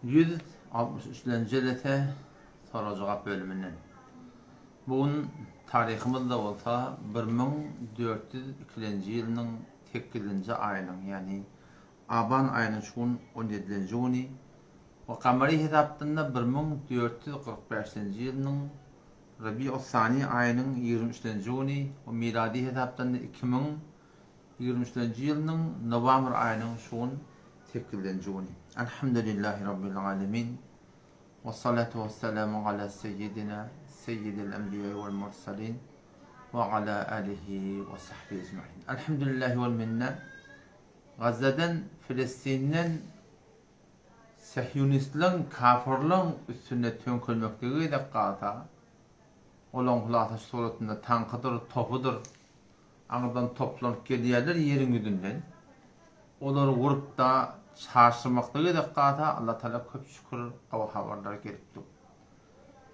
163-lenji jelese sorag-jogap bölüminden. Bu gün taryhymyzda bolsa 1402-lenji ýylynyň sekizinji aýynyň, ýagny aban aýynyň şu gün on ýedilenji güni we gamary hesapdan-da 1445-lenji ýylynyň Rabius-sani aýynyň ýigrimi üçlenji güni we milady hesapdan-da 2023-lenji ýylynyň nowabr aýynyň şu gün sekizinji güni. Elhamdülillahi Rabbil alemin. Wessalatu wessalamu ala seyyidina seyyidil enbiýai wel mursalin we ala alihi we sahbihi ecmain. Elhamdülillahi wel minne. Gazzadan, Filestinden Sehýunistleň, kafyrlaň üstünde töňkelmekligi gezek galsa, olaň hulasa suratynda tankydyr, topudyr, aňyrdan toplanyp gelýärler ýeriň ýüzünden. Olary urup-da çaşyrmaklygy gezek galsa, Allatagala köp şükür gowy habarlar gelip dur.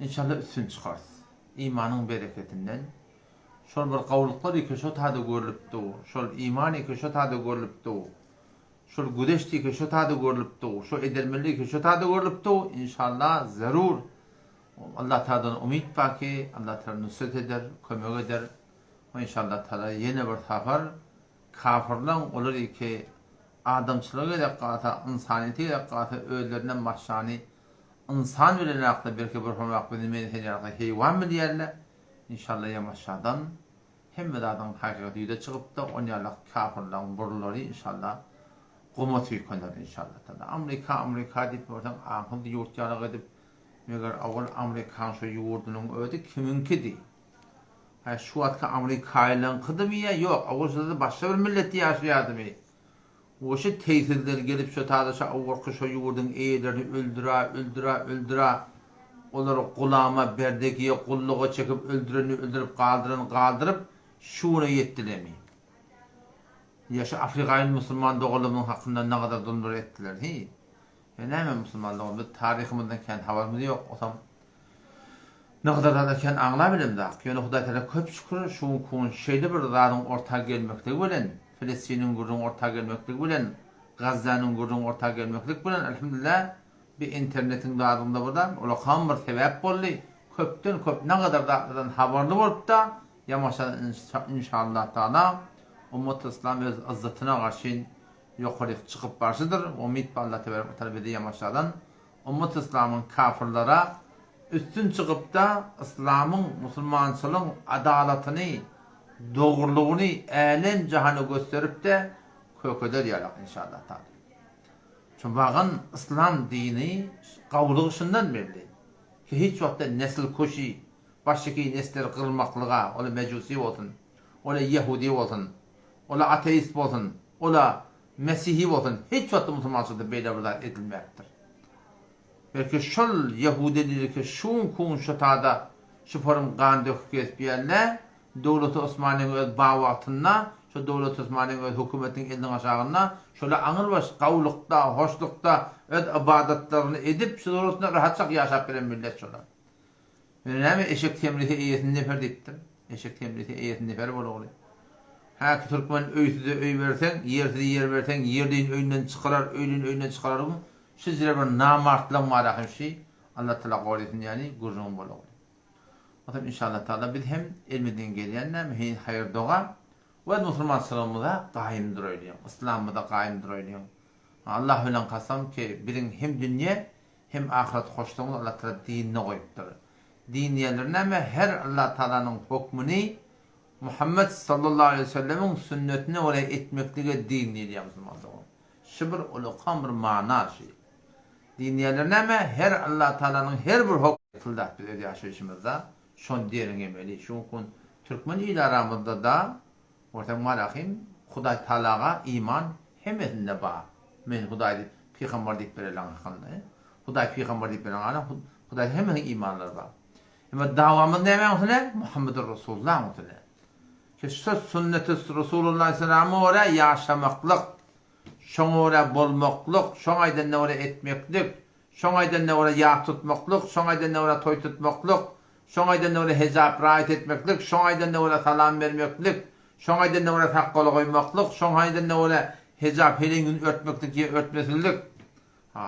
Inşallah üstün çykarys. Imanyň bereketinden. Şol bir gowulyklar ýeke şo taýda görlüp dur. Şol iman ýeke şo taýda görlüp dur. Şol güzeşt ýeke şo taýda görlüp dur. Şo edermenlik ýeke şo taýda görlüp dur. Inşallah zerur. Allah Tagaladan umyt bar ki, Allah Tagala nusret eder, kömek eder. Inşallah Tagala ýene bir sapar kafyrlaň olar ýeke adamçylyga gerek galsa, ynsanyýete gerek galsa özlerinden başgany ynsan bilenakda belki bir hormak bizi meni seni ýaly heýwan bilýärler. Inşallah ýamaşadan Hemme zadyň hakykaty ýüze çykypdy, onýalak kafyrlaň burunlary inşallah guma süýkener inşallah taala. Amrika amrika diýip görseň aňsyz ýurt ýalak edip, meger owal amrikaň şu ýurdunyň özi kimiňkidi? Hä şu wagtky amrikaýylaňkydymy ýa ýok, owal şurada başga bir millet ýaşaýardymy? Oşy teýsizler gelip şo taýda şo owalky şo ýurduň eýelerini öldüra, öldüra, öldüra, olary gulama, berdegiýe, gulluga çekip öldürenini öldürip galdyrany galdyryp şu güne ýetdilemi? Ýa şu afrigaýyn musulman doganlarymyzyň hakynda nagadar zulumlar etdiler hi? Ýa näme musulman dogan biz taryhymyzdan kän habarymyz ýok osam Nygdar zada kän aňlabilemzak, ýöne Hudaýtagala köp şükür şu günki gün şeýle bir zadyň orta gelmekligi bilen, Filistiniň gürrüňi orta gelmekligi bilen, Gazzanyň gürrüňi orta gelmeklik bilen Elhamdülillah bi internetiň zadynda bir zat ulakam bir sebäp boldy, köpden köp nagadar zatlardan habarly bolupda ýamaşa inşallah taala ummat yslam öz yzzatyna garşyn ýokaryk çykyp barşydyr, umyt bar Allah tebarek we taala bizi ýamaşadan Ummat yslamyň kafyrlara üstün çykypda yslamyň musulmançylygyň adalatyny dogrulygyny älem jahana gösteripde kökeder ýalak inşallah taala. Şu wagan yslam dini gawulygy şundan belli ki hiç wagtda nesil kuşi başyky nesleri gyrmaklyga ola mejusi bolsun ola ýehudi bolsun ola ateist bolsun ola Mesihi bolsun, hiç wagtda musulmançylykda beýle bir zat edilmäpdir. Belki şol ýehudilirki şu günki gün şu tada şu forum gan döküp gezip ýärler, Döwleti Osmanyň öz ba wagtynda, şo Döwleti Osmanyň öz hökümetiniň eliniň aşagynda şolar aňyrbaş gawlykda, hoşlukda öz ybadatlaryny edip şu suratynda rahatjak ýaşap gelen millet şolar. Ýöne näme eşek semrese eýesini neper diýipdir. Eşek semrese eýesini neper bolugly. Häki türkmen öýsüze öý berseň, ýersize ýer berseň, ýerliini öýünden çykarar, öýlini öýünden çykararyň şijre bir namartlygyň bar ahym şi Allah Taala gorysyn ýany gürrüň bolugly. Otam inşallah Taala biz hem elimizden gelýän näme heý haýyr doga we musulmançylygymyza gaýym duraýlyň, yslamymyza gaýym duraýlyň. Allah bilen kasam ki biziň hem dünýe Hem ahyret hoşlugyny Allah Tagala dinine goýupdyr. Din diýenleri näme? Her Allah Tagalanyň hokmuny Muhammet sallallahu aleýhi we sellemiň sünnetine görä etmeklige din diýilýär musulman dogan. Şu bir ulakan bir mana şu. Din diýenleri näme? Her Allah Tagalanyň her bir hok. Kyldak biz öz ýaşaýşymyzda şony derňemeli. Şu gün türkmen il aramyzda-da Görseň Malahym Hudaý Tagalaga iman hemmesinde bar. Men Hudaý diýip pygambar diýip bereliň hakynda. Hudaý pygambar diýip beren adam Hudaý hemmesiniň imanlary bar. Emma dawamyz nämäň üstüne? Muhammedur Rasulullahyň üstüne. Ki şu sünneti Rasulullah salama görä ýaşamaklyk, şoňa görä bolmaklyk, şoň aýdanyna görä etmeklik, Şoň aýdanyna görä ýas tutmaklyk, şoň aýdanyna görä toý tutmaklyk, şoň aýdanyna görä hejap raýat etmeklik, şoň aýdanyna görä salam bermeklik, şoň aýdanyna görä sakgal goýmaklyk, şoň aýdanyna görä hejap heleýiň ýüzüni örtmeklik ýa örtmesizlik. Ha.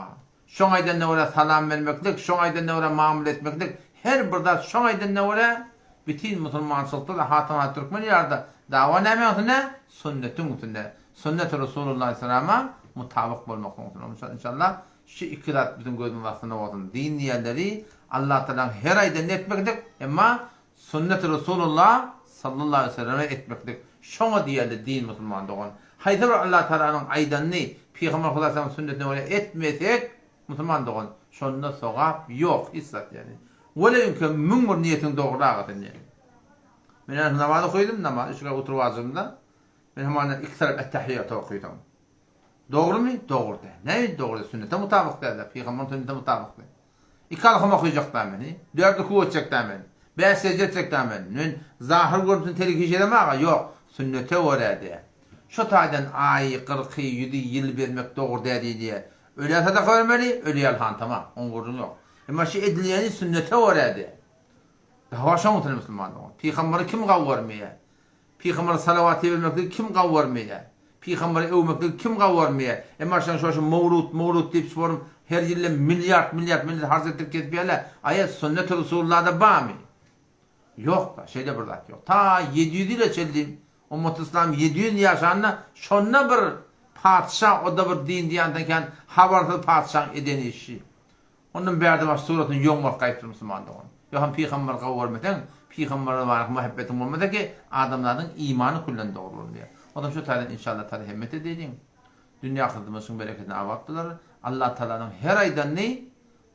Şoň aýdanyna görä salam bermeklik, şoň aýdanyna görä mamla etmeklik, her bir zat şoň aýdanyna görä bütin musulmançylykda-da hatam türkmen ýarda dawa nämäň üstünde? Sünnetiň üstünde. Sünneti Resulullah aleyhissalama mutabyk bolmaklygyň üstünde. Onuň üçin inşallah şu iki zat biziň gözümiz astynda bolsun. Din diýenleri Allah Tagalaň her aýdanyny etmeklik, emma Sünneti Resulullah sallallahu aleýhi we selleme etmeklik. Şoňa diýerler din musulman dogan. Haýsy bir Allah Tagalanyň aýdanyny Pygamber Hudaýyň sünnetine görä etmesek musulman dogan şonda sogap ýok hiç zat ýani. Weleýinki 1001 niýetiň dogry aga sen ýani. Men ýani namaz okydym namaz üç rekat oturyp wajybynda men hamana iki tarap ettehiýýat okydym. Dogrymy? Dogry däl. Näme dogry? Sünnete mutabyk däl. Pygamber sünnetine mutabyk däl. Iki alham okyjak däl men. Dört ruku etjek däl men. Bäş sejde etjek däl men. Men zahyr görnüşini terk iş edem aga, ýok. Sünnete görä diýýär. Şo taýdan aýy, kyrky, ýüzi, ýyl bermek dogry däl diýilýär. Ölä sadaka bermeli, ölüýä alhan tamam. Oň gürrüňi ýok. Emma şu edilýäni sünnete görä diýýär. Dawa şoň üçin musulman dogan. Pygamberi kim gawy görmeýär? Pygambere salawat ibermekligi kim gawy görmeýär? Pygamberi öwmekligi kim gawy görmeýär? Emma şoň şoşy mowlud, mowlud diýip şorum her ýylda milliard, milliard millet harç etdirip kesipýärler. Aýa sünneti Resullada barmy? Ýok-da, şeýle bir zat ýok. Ta 700 ýyla çenli ummaty yslam 700 ýyl ýaşanda şonda bir patyşa o-da bir din diýandan kän habarsyz patyşaň eden işi. Ondan bärde baş suratyny ýoň bolup gaýypdyr musulman dogan. Ýogsam pygamber gowy görmeseň, pygambere barak muhabbetiň bolmasa ki, adamzadyň imany külden dogry bolmaýar. Onsoň şu taýdan inşallah Taala hemmet edeýliň. Dünýe ahyretimiz şuň bereketine abat bolar. Allah Taalanyň her aýdanyny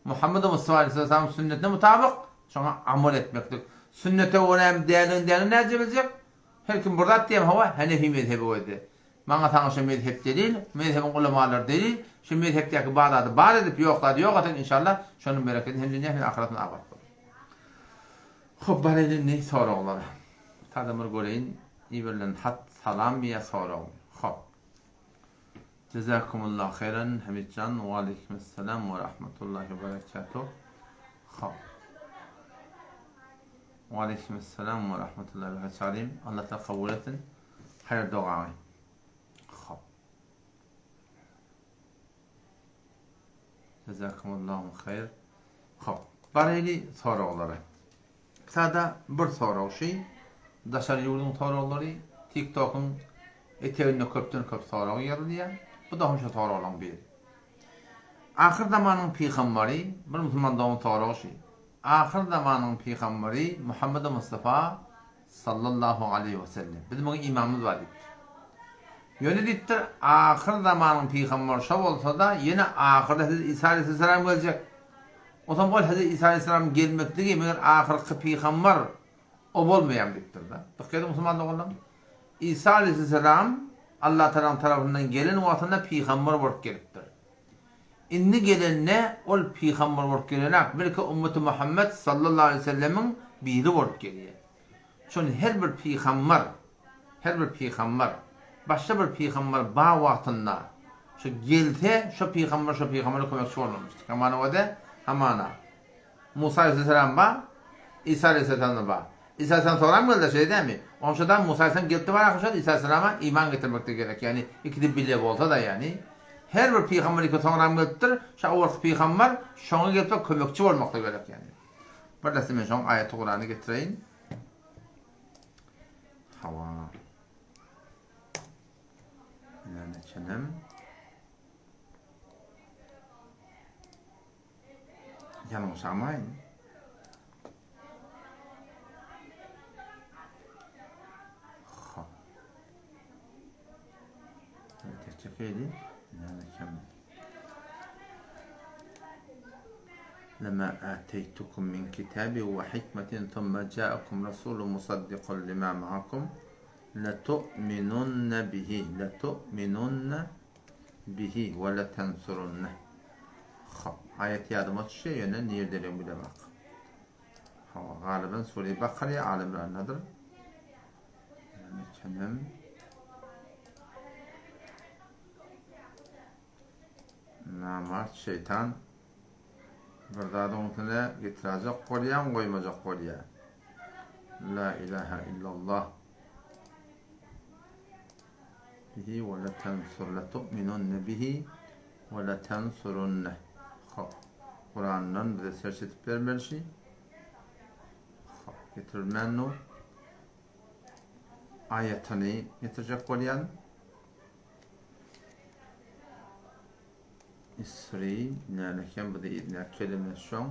Muhammed Mustafa aleyhisselamyň sünnetine mutabyk şoňa amal etmeklik. Sünnete görä däligini dälini näce biljek? Her kim bir zat diýen hawa Hanefi mezhebi goýdy. Maňa saňa şo mezhep delil, mezhebiň ulamalary delil, şu mezhepdäki bar zady bar edip, ýok zady ýok etseň inşallah şonuň berekedini hem dünýä hem ahyretinde abat bolar. Hop baraýyn indi soraglara. Tada bir göreýin iberilen hat salammy ýa soragmy. Hop. Jezakumullah haýran Hamidjan we aleýkumessalam we rahmetullahi we berekatuh. Hop. We aleýkumessalam we rahmetullahi we berekatuh. Allah taala kabul etsin. Haýyr dogaňy. Hop. Jazakumullahu haýyr. Hop. Baraýly soraglara. Sada bir sorag şu. Daşary ýurduň soraglary TikTokyň eteginde köpden köp sorag ýazylýar. Bu da hem şu soraglaryň biri. Ahyr zamanyň pygambary, bir musulman dogan soragy şu. Ahyr zamanyň pygambary Muhammed Mustafa Sallallahu aleýhi we sellem. Biz muňa imanymyz bar diýipdir. Ýöne diýipdir, ahyr zamanyň pygambary şo bolsa-da, ýene ahyrda Hezreti Isa aleýhissalam geljek. Onsoň ol Hezreti Isa aleýhissalamyň gelmekligi meger ahyrky pygambar o bolmaýarmy diýipdir-de. Dykgat ediň musulman doganlarym. Isa aleýhissalam Allah Tagalaň tarapyndan gelen wagtynda pygambar bolup gelipdir. Indi gelende ol pygamber bolup gelenak, belki ummeti Muhammet sallallahu aleýhi we sellemiň biri bolup gelýär. Şony her bir pygamber, her bir pygamber, başga bir pygamber bar wagtynda şo gelse, şo pygamber şo pygambere kömekçi bolmalydyr. Hamana o-da, hamana. Musa aleyhisselam bar, Isa aleyhisselam-da bar. Isa aleyhisselam soram geldi, şeýle dälmi? Onşa-da Musa aleyhisselam gelipdi bar ahyry şol Isa aleyhisselama iman getirmek-de gerek. Ýagny ikisi bile bolsa-da ýagny. Her bir pygamber iki soňram gelipdir, şo owalky pygamber şoňa gelip kömekçi bolmak-da gerek ýagny. Bir desse men şoň aýaty Kurany getireýin. Hawa. Näme çenem? Ýalňyşamaýyn. Hop. Çekeydi. Näme kem? Lema ateytukum min kitabi we hikmetin thumma ja'akum rasulun musaddiqun lima ma'akum latu'minunna bihi latu'minunna Bihi we letensurunne. Hop, aýat ýadyma düşýär, ýöne niredeligini bilemok. Hawa, galyban sure Bakara ýa Aly Imrandadyr. Çenem. Namart şeýtan bir zadyň üstüne getirajak bolýan, goýmajak bolýar. La ilaha illallah. Bihi we letensurle tu'minunne bihi we letensurunne. Hop. Kurandan bize search edip bermeli şi. Hop, getirilmän dur. Aýatyny getirjek bolýan. Isri, näme eken bu diýip, kelime şoň.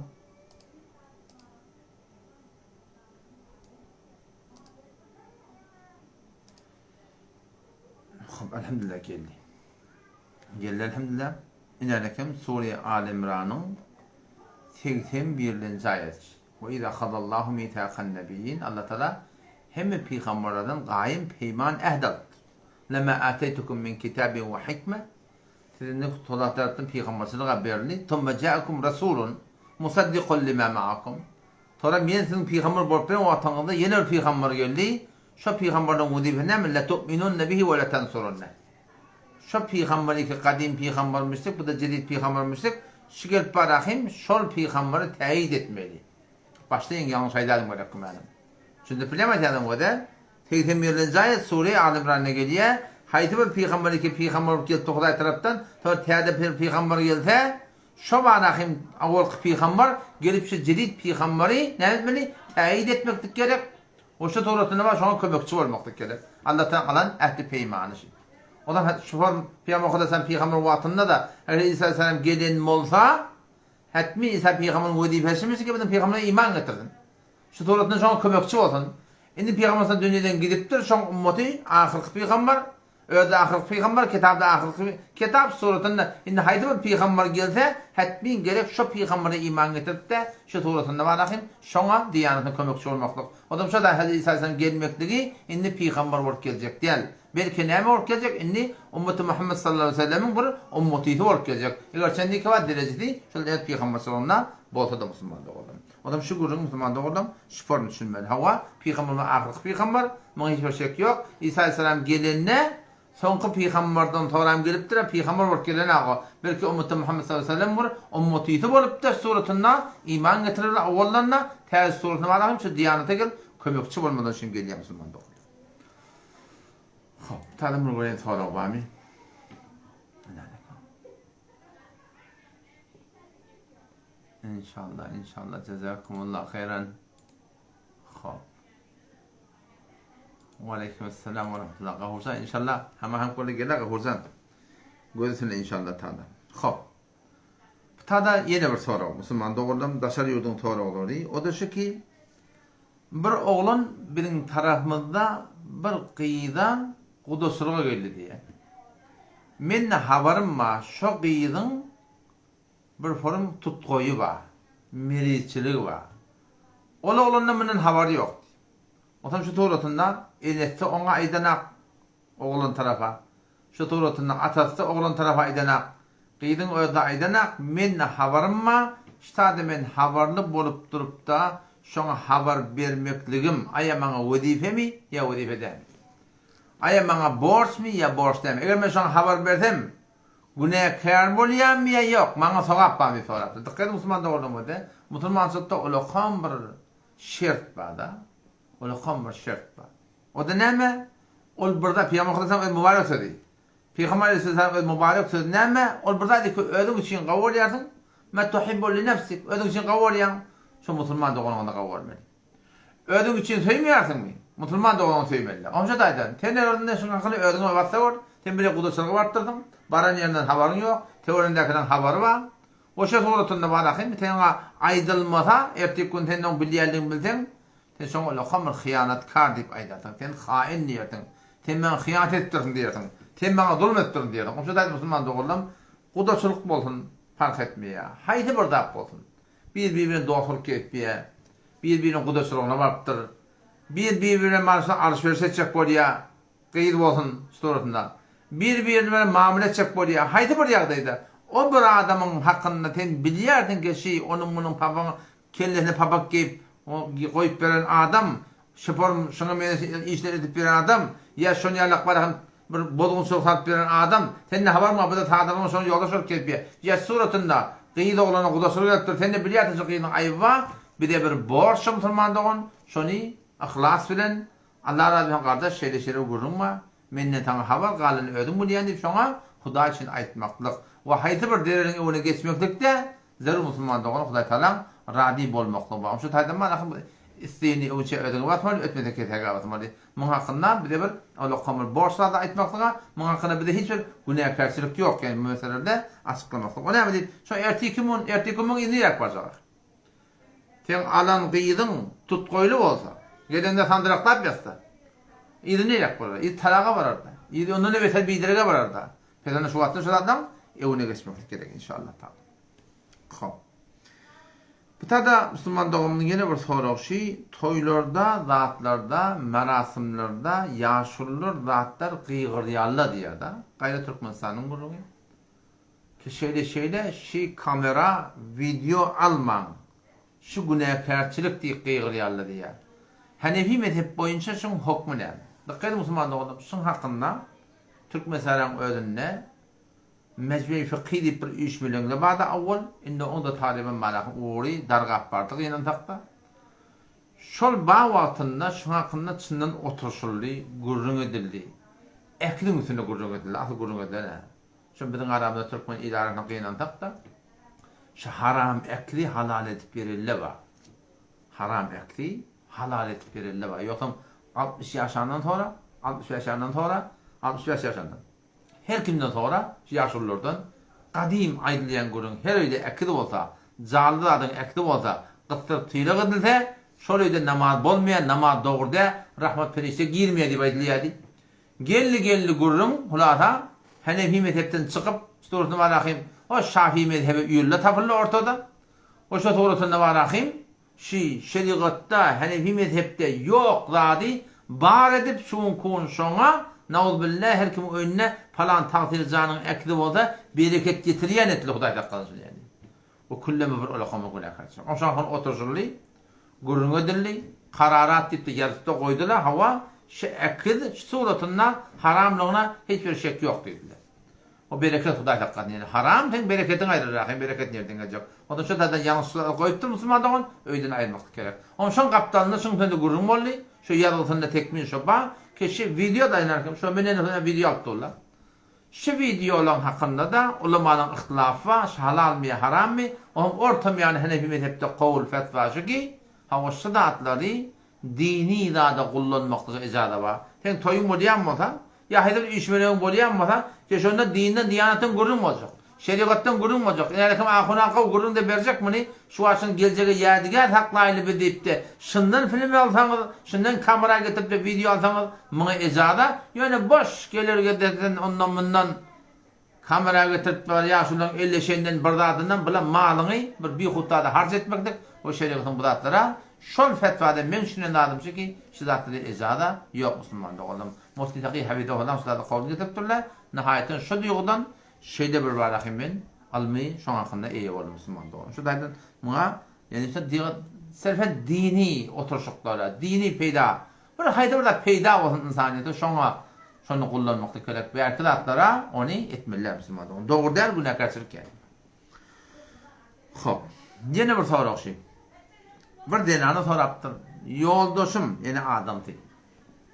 Hop, elhamdülillah geldi. Geldi elhamdülillah. Inänekem Sure Al Imranyň 81-nji aýaty. We iz ahazallahu mithakan nebiyyin Allah Taala hemme pygamberlerden gaýym peýman ähd alypdyr. Lema ateýtukum min kitabin we hikme Size ne Allah tarapdan pygamberçilik berildi. Thumma ja'akum rasulun musaddikun lima ma'akum. Sonra men siziň pygamber bolup beren wagtyňyzda ýene bir pygamber geldi. Şo pygamberden wezipe näme? La tu'minunne bihi we la tansurunne. Şo pygamber iki gadym pygambermişdik, bu da jedid pygambermişdik. Şu gelip barahym şol pygamberi täýit etmeli. Başda iň ýalňyş aýdaýdym gerek gümanym. Düşündirip bilýärmi aýdýanym göze? 81-nji aýat Sure Al Imranda gelýär. Haýsy bir pygamber iki pygamber bolup gelipdi Hudaý tarapdan, sonra täze bir pygamber gelse, şo barahym awalky pygamber gelip şu jedid pygamberi näme etmeli? Täýit etmeklik gerek. Oşa suratynda bar şoňa kömekçi bolmaklyk gerek. Allahdan alan ähdi peýmany şu. Olam şu form Pygamber Hudaýdan pygamber wagtynda-da eger Isa aleyhisselam gelen bolsa, hetmi Isa pygamberiň wezipesimi ki biziň pygambere iman getirsin. Şu suratynda şoňa kömekçi bolsun. Indi pygamber sallallahu dünýeden gidipdir, şoň ummaty ahyrky pygamber. Özi ahyrky pygamber, kitapda ahyrky kitap suratynda indi haýsy bir pygamber gelse, hetmin gerek şo pygambere iman getirip-de, şu suratynda bar ahym, şoňa diýanatyna kömekçi bolmaklyk. Odam şo-da Hezreti Isa aleyhisselam gelmekligi indi pygamber bolup geljek däl. Belki näme bolup geljek, indi ummaty Muhammet sallallahu aleyhi ve sellemiň bir ummatysy bolup geljek. Eger çenliki bar derejesi şol öz pygamberçiliginde bolsa-da musulman doganlarym. Odam şu gürrüňi musulman doganlarym şu forma düşünmeli. Hawa, pygamberimiz ahyrky pygamber, muňa hiç bir şek ýok. Isa aleyhisselam gelende soňky pygamberden soram gelipdir, pygamber bolup gelen aga. Belki ummaty Muhammet sallallahu aleyhi ve sellem bir ummatysy bolupdyr suratynda iman getirirler owaldan-da täze suratyna bar hem şu diýanata gelip kömekçi bolmadan üçin gelýär musulman doganlar. Hop, täze bir görýän sorag barmy? İnşallah, inşallah. Jazakumullah hayran. Hop. Ve aleyküm selam ve rahmetullah. Gafurcan inşallah. Hama hem koly geler Gafurcan. Gözüne inşallah taala. Hop. Bu tada ýene bir sorag. Musulman doganlarym daşary ýurduň soraglary. O da şu ki bir oglan biziň tarapymyzda bir gyza gudaçylyga geldi diýýär. Mende habarym bar, şo gyzyň Bir forum tutgaýy bar. Merizçiligi bar. Ol oglanda mundan habary ýokdy. Onsoň şu suratynda enesi oňa aýdanak, oglan tarapa. Şu suratynda atasy oglan tarapa aýdanak. Gyzyň özi aýdanak, mende habarym bar, ştada men habarly bolup durupda şoňa habar bermekligim aýa maňa wezipemi ýa wezipe dälmi? Aýa maňa borçmy ýa borç dälmi? Eger men şoňa habar bersem, Günäkär bolýanmy ýa ýok? Maňa sogap barmy diýip sorapdyr. Dykgat ediň musulman doganlarymyz-da, musulmançylykda ulakam bir şert bar-da. Ulakam bir şert bar. O-da näme? Ol bir zat, Pygamber Aleyhisselam öz mübarek sözi. Pygamber Aleyhisselam öz mübarek sözi näme? Ol bir zat ki özüň üçin gowy bolýarsyň. Ma tuhibbu li nefsik. Özüň üçin gowy bolýaň. Şo musulman doganyňa-da gowy bolmaly. Özüň üçin söýmeýärsiňmi? Musulman doganyňy söýmeli. Goňşy daýdan, sen eger şuň hakyny özüňe batsa gör, sen bile gudaçylyga barypdyrsyň, baran ýerinden habaryň ýok, töweregiňdäkileriň habary bar. Oşa suratynda bar ahym, saňa aýdylmasa, ertir gün sen oň bilýänligini bilseň, sen şoňa ulakam bir hyýanatkar diýip aýdarsyň, sen hain diýersiň, sen maňa hyýanat edipdirsiň diýersiň, sen maňa zulum edipdirsiň diýersiň. Goňşy daýza musulman doganlarym, gudaçylyk bolsun, parh etmeýär, haýsy bir zat bolsun. Bir-biri bilen dost bolup gezipýär. Bir-biriniň gudaçylygyna barypdyr. Bir-biri bilen barşyna alyş-beriş etjek bolýar. Gyz bolsun suratynda. Bir-biri bilen mamla etjek bolýar. Haýsy bir ýagdaýda o bir adamyň hakynda sen bilýärsiň ki, şi onuň-munuň papagyň kellesine papak geýip goýup beren adam, şoporm şuňa meňzeş işler edip beren adam ýa şony ýalak barahyn Bir bozgunçylyk salyp beren adam, sende habaryň bar, bu-da sadalygyň şonuň ýoldaş bolup gezipýär. Ýa suratynda gyz oglana gudaçylyk edipdir, sen-de bilýärsiň şu gyzyň aýby bar, bize bir borç şu musulman dogan, şony yhlas bilen, Allah razy bolsun gardaş şeýle-şeýle bir gürrüň bar, menden saňa habar, galanyny özüň bilýän diýip şoňa Hudaý üçin aýtmaklyk we haýsy bir zereriň öňüne geçmeklikde. Zerur musulman dogana Hudaý Tagalaň razy bolmaklygy bar. Şu taýdan mana bu isleýini öňçe özüňe basmaly, ötmese kesege basmaly. Muň hakynda bize bir ulakam bir borç zady aýtmaklyga, muň hakynda bize hiç bir günäkärçilik ýok, ýagny bu meselelerde açyklamaklyk. O näme diýip, şo ertiki mun, ertiki muň yzy niräk barjak? Seň alan gyzyň tutgaýly bolsa, gelende sandyraklap ýatsa, yzy niräk barar? Yzy talaga barar-da. Yzy ondan-da beter biderege barar-da. Pes onda şu wagtdan şu zatlaryň öňüne geçmeklik gerek inşallah taala. Hop. Bu tada musulman doganymyzyň ýene bir soragy şi, toýlarda, zatlarda, merasymlarda ýaşulular zatlar gygyrýarlar diýýär-da. Gaýra Türkmenistanyň gürrüňi. Ki şeýle şeýle şi kamera wideo almaň. Şu günäkärçilik diýip gygyrýarlar diýýär. Hanefi mezhep boýunça şuň hokmy näme? Dykgat ediň musulman doganlarym, şuň hakynda Türkmenistanyň özünde Mejmei Fykhy diýip bir üýşmeleňler bardy awwal, indi oň-da talyban manaky ugry dargap bardy gynansakda. Şol bar wagtynda şuň hakynda çyndan oturyşyldy, gürrüň edildi. Ähliň üstünde gürrüň edildi, asyl gürrüň edilen-ä. Şo biziň aramyzda türkmen il arasynda gynansakda, şu haram äkli halal edip berelle bar. Haram äkli halal edip berelle bar. Ýogsam 60 ýaşandan sonra, 65 ýaşandan sonra, 65 ýaşandan. Her kimden sora, şu ýaşululardan, gadym aýdylýan gürrüň her öýde äkiz bolsa, janly zadyň äkisi bolsa, gysdyryp tylag edilse, şol öýde namaz bolmaýar, namaz dogry däl, rahmat perişde girmeýär diýip aýdylýardy. Geldi-geldi gürrüň, hulasa, Hanefi mezhepden çykyp, suratynda barahym, o Şafi mezhebi üýrle tapyldy ortada. O şo suratynda barahym, şi şerigatda, Hanefi mezhepde ýok zady bar edip, şuň-kun şoňa, nauzbilla, her kimiň öýünde palan tagsyr janyň äkidi bolsa, bereket getirýän etli Hudaý saklasyn ýaly. Bu külleme bir ulakama günäkärçilik. Onsoň hon oturyşyldy, gürrüň edildi, kararat diýip-de ýazyp-da goýdular, hawa, şu äkiz şu suratynda haramlygyna hiç bir şek ýok diýdiler. O bereket Hudaý saklasyn, ýöne haram seň bereketiňi aýyrar ahyryn, bereket nirden geljek? Onsoň şu taýdan ýalňyşlyk goýupdyr musulman dogan, öýden aýyrmaklyk gerek. Onsoň şoň gapdalynda şuň sözde gürrüň boldy, şu ýazgysynda tekmil şo bar, ki şi wideo daýanarken şo menen wideo alyp durlar. Şu wideolaň hakynda-da ulamalaň yhtylafy bar, şu halalmy ýa harammy, oňam orta miýany henefi mezhepde kowul fetwa şu ki, hawa şu zatlary dini zada gullanmaklyga ejaza bar. Seň toýuň bolýan bolsa, ýa haýsy bir üýşmelegiň bolýan bolsa, sen şonda dinden diýanatdan gürrüň boljak. Şerigatdan gürrüň boljak. Ine kim ahuna gowy gürrüň-de berjek muny, şu wagt geljege ýädigär saklaýly biz diýip-de, şundan film alsaňyz, şundan kamera getirip-de wideo alsaňyz, muňa ejaza, ýöne boş geler-giderden ondan-mundan kamera getirip bir ýaşulyň elleşenden bir zadyndan bula malyňy bir bihut zada harç etmeklik, o şerigatyň bu zatlara şol fetwada meň düşünen zadym şu ki, şu zatlara ejaza ýok musulman doganlarym. Mufti Taky Hafizahullah şu zady kabul getiripdirler. Nihaýatyn şu duýgudan Şeýle bir bar ahim men ylmy şoň hakynda eýe boldum musulman dogan. Şu taýdan muňa ýani şu selfen dini oturşyklara, dini peýda, bir haýsy bir zat peýda bolsun ynsanyýete şoňa şony gullanmaklyk gerek. Bärki zatlara ony etmeliler musulman dogan. Dogry däl günäkärçilik ýaly. Hop. Ýene bir sorag şu. Bir zenana sorapdyr. Ýoldaşym, ýani adamsy,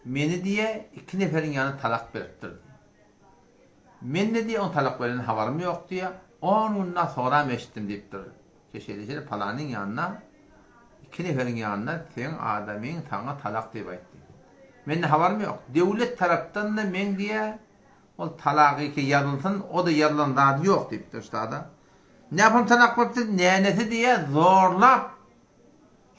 meni diýe iki neferiň ýanyna talak beripdir. Mende diýýär, oň talak berenden habarym ýok diýýär. On gündan soňram eşitdim diýipdir. Şeýle-şeýle palanyň ýanyna, iki neferiň ýanyna seň adamyň saňa talak diýip aýtdy. Mende habarym ýok. Döwlet tarapdan-da meň diýýär, ol talagyky ýazylsyn, o-da ýazylan zady ýok diýipdir ştada. Näpam talak beripdir, nänesi diýýär, zorlap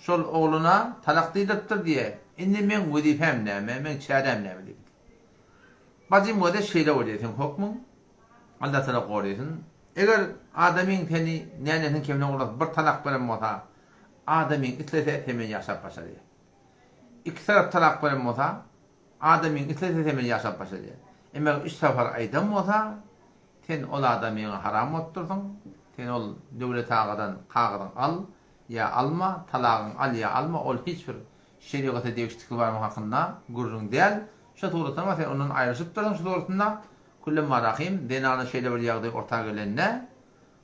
şol ogluna talak diýdiripdir diýýär. Indi meň wezipäm näme, meň çäräm näme diýipdir. Bajym göze şeýle bolýar seň hokmuň Allah tala gorysyn. Eger adamyň seni nänesiniň kemine ugradyp bir talak beren bolsa adamyň islese sen bilen ýaşap başarýar. Iki tarap talak beren bolsa adamyň islese sen bilen ýaşap başarýar. Emma üç sapar aýdan bolsa sen ol adamyňa haram bolup dursuň. Sen ol Döwlet agadan kagyzyň al ýa alma, talagyň al ýa alma ol hiç bir şerigata degişlikli barmak hakynda gürrüň däl. Şo suratda ama sen ondan aýrylyşypdyrsyň şu suratynda. Külle marahym, zenana şeýle bir ýagdaý orta gelende,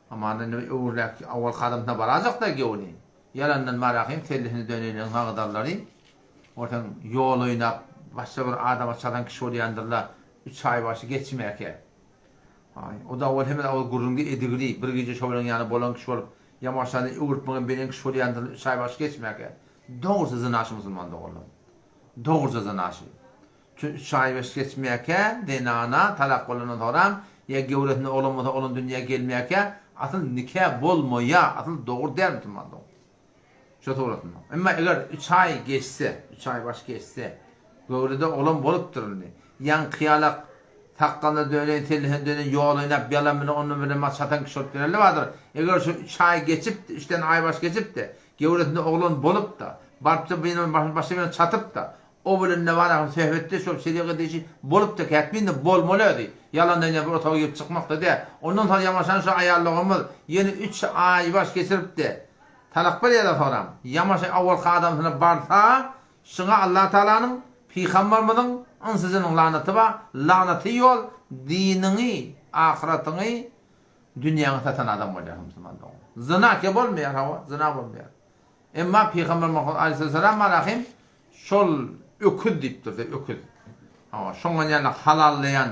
hamana indi öwrüläk awalky adamsyna barajakda gewni. Ýalandan marahym sellesini döneýleň magdallary. Görseň ýol oýnap başga bir adama çalan kişi bolýandyrla üç aý başy geçmäkä. Aý, o-da owal hemme awal gürrüňde edigili, bir gije şo bilen ýany bolan kişi bolup. Ýamaşany öwürtmegiň beren kişi bolýandyr üç aý baş geçmäkä. Dogrusy zynaçy musulman doganlar. Dogruja zynaçy. Şu üç aý baş geçmäkä zenana talak bolandan soram ýa göwresinde oglan bolsa oglan dünýä gelmäkä asyl nika bolmaýa asyl dogry däl musulman dogan. Şo suratynda. Emma eger üç aý geçse, üç aý baş geçse, göwrede oglan bolupdyr indi. Ýaňky ýalak sakgalyna döneýin, sellesine döneýin, ýol oýnap, ýalan bilen ondan bilen maç satan kişi bolup ýöreli bardyr. Eger şu üç aý geçip-de, üçden aý baş geçip-de, göwresinde oglan bolup-da, barypja bir başyny başga birine çatyp-da, o bilen ne bar ahym söhbetdeş bolup şerigat işi bolupdyr, kätminde bolmaly özi. Ýalan dünýä bir otaga girip çykmak-da däl. Ondan soň ýamaşan şu aýallygymyz ýene üç aý baş geçirip-de, Talak berýärler soram. Ýamaşy owalky adamsyna barsa, şuňa Allatagalanyň, Pygambarymyzyň, ynsyjynyň lanaty bar, lanaty ýol, diniňi, ahyratyňy, dünýäňi satan adam bolýarsyň musulman dogan. Zyna ke bolmaýar hawa, zyna bolmaýar. Emma Pygamber Muhammet aleýhissalam barahym şol öküz diýipdir-de, öküz. Hawa, şoňa ýaly halallaýan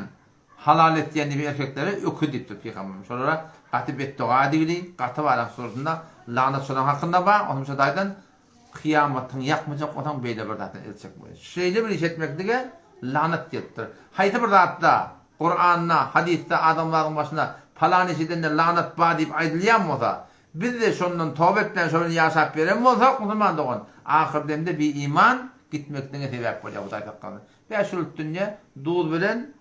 Halal etýän diýip erkeklere öküz diýipdir pygamberimiz. Şolara gaty betdoga edildi, gaty barak suratynda lagnat şolaň hakynda bar, onsoň şo taýdan kyýamatyňy ýakmajak bolsaň beýle bir zatdan el çekmeli. Şeýle bir iş etmeklige lagnat gelipdir. Haýsy bir zatda Kuranda, hadysda adamzadyň başyna palan iş edende lagnat bar diýip aýdylýan bolsa, biz-de şondan toba etmän şo bilen ýaşap beren bolsak musulman dogan, ahyr demde bi iman gitmekligiňe sebäp bolýar Hudaý saklasyn. Bäş ýyllyk dünýe duz bilen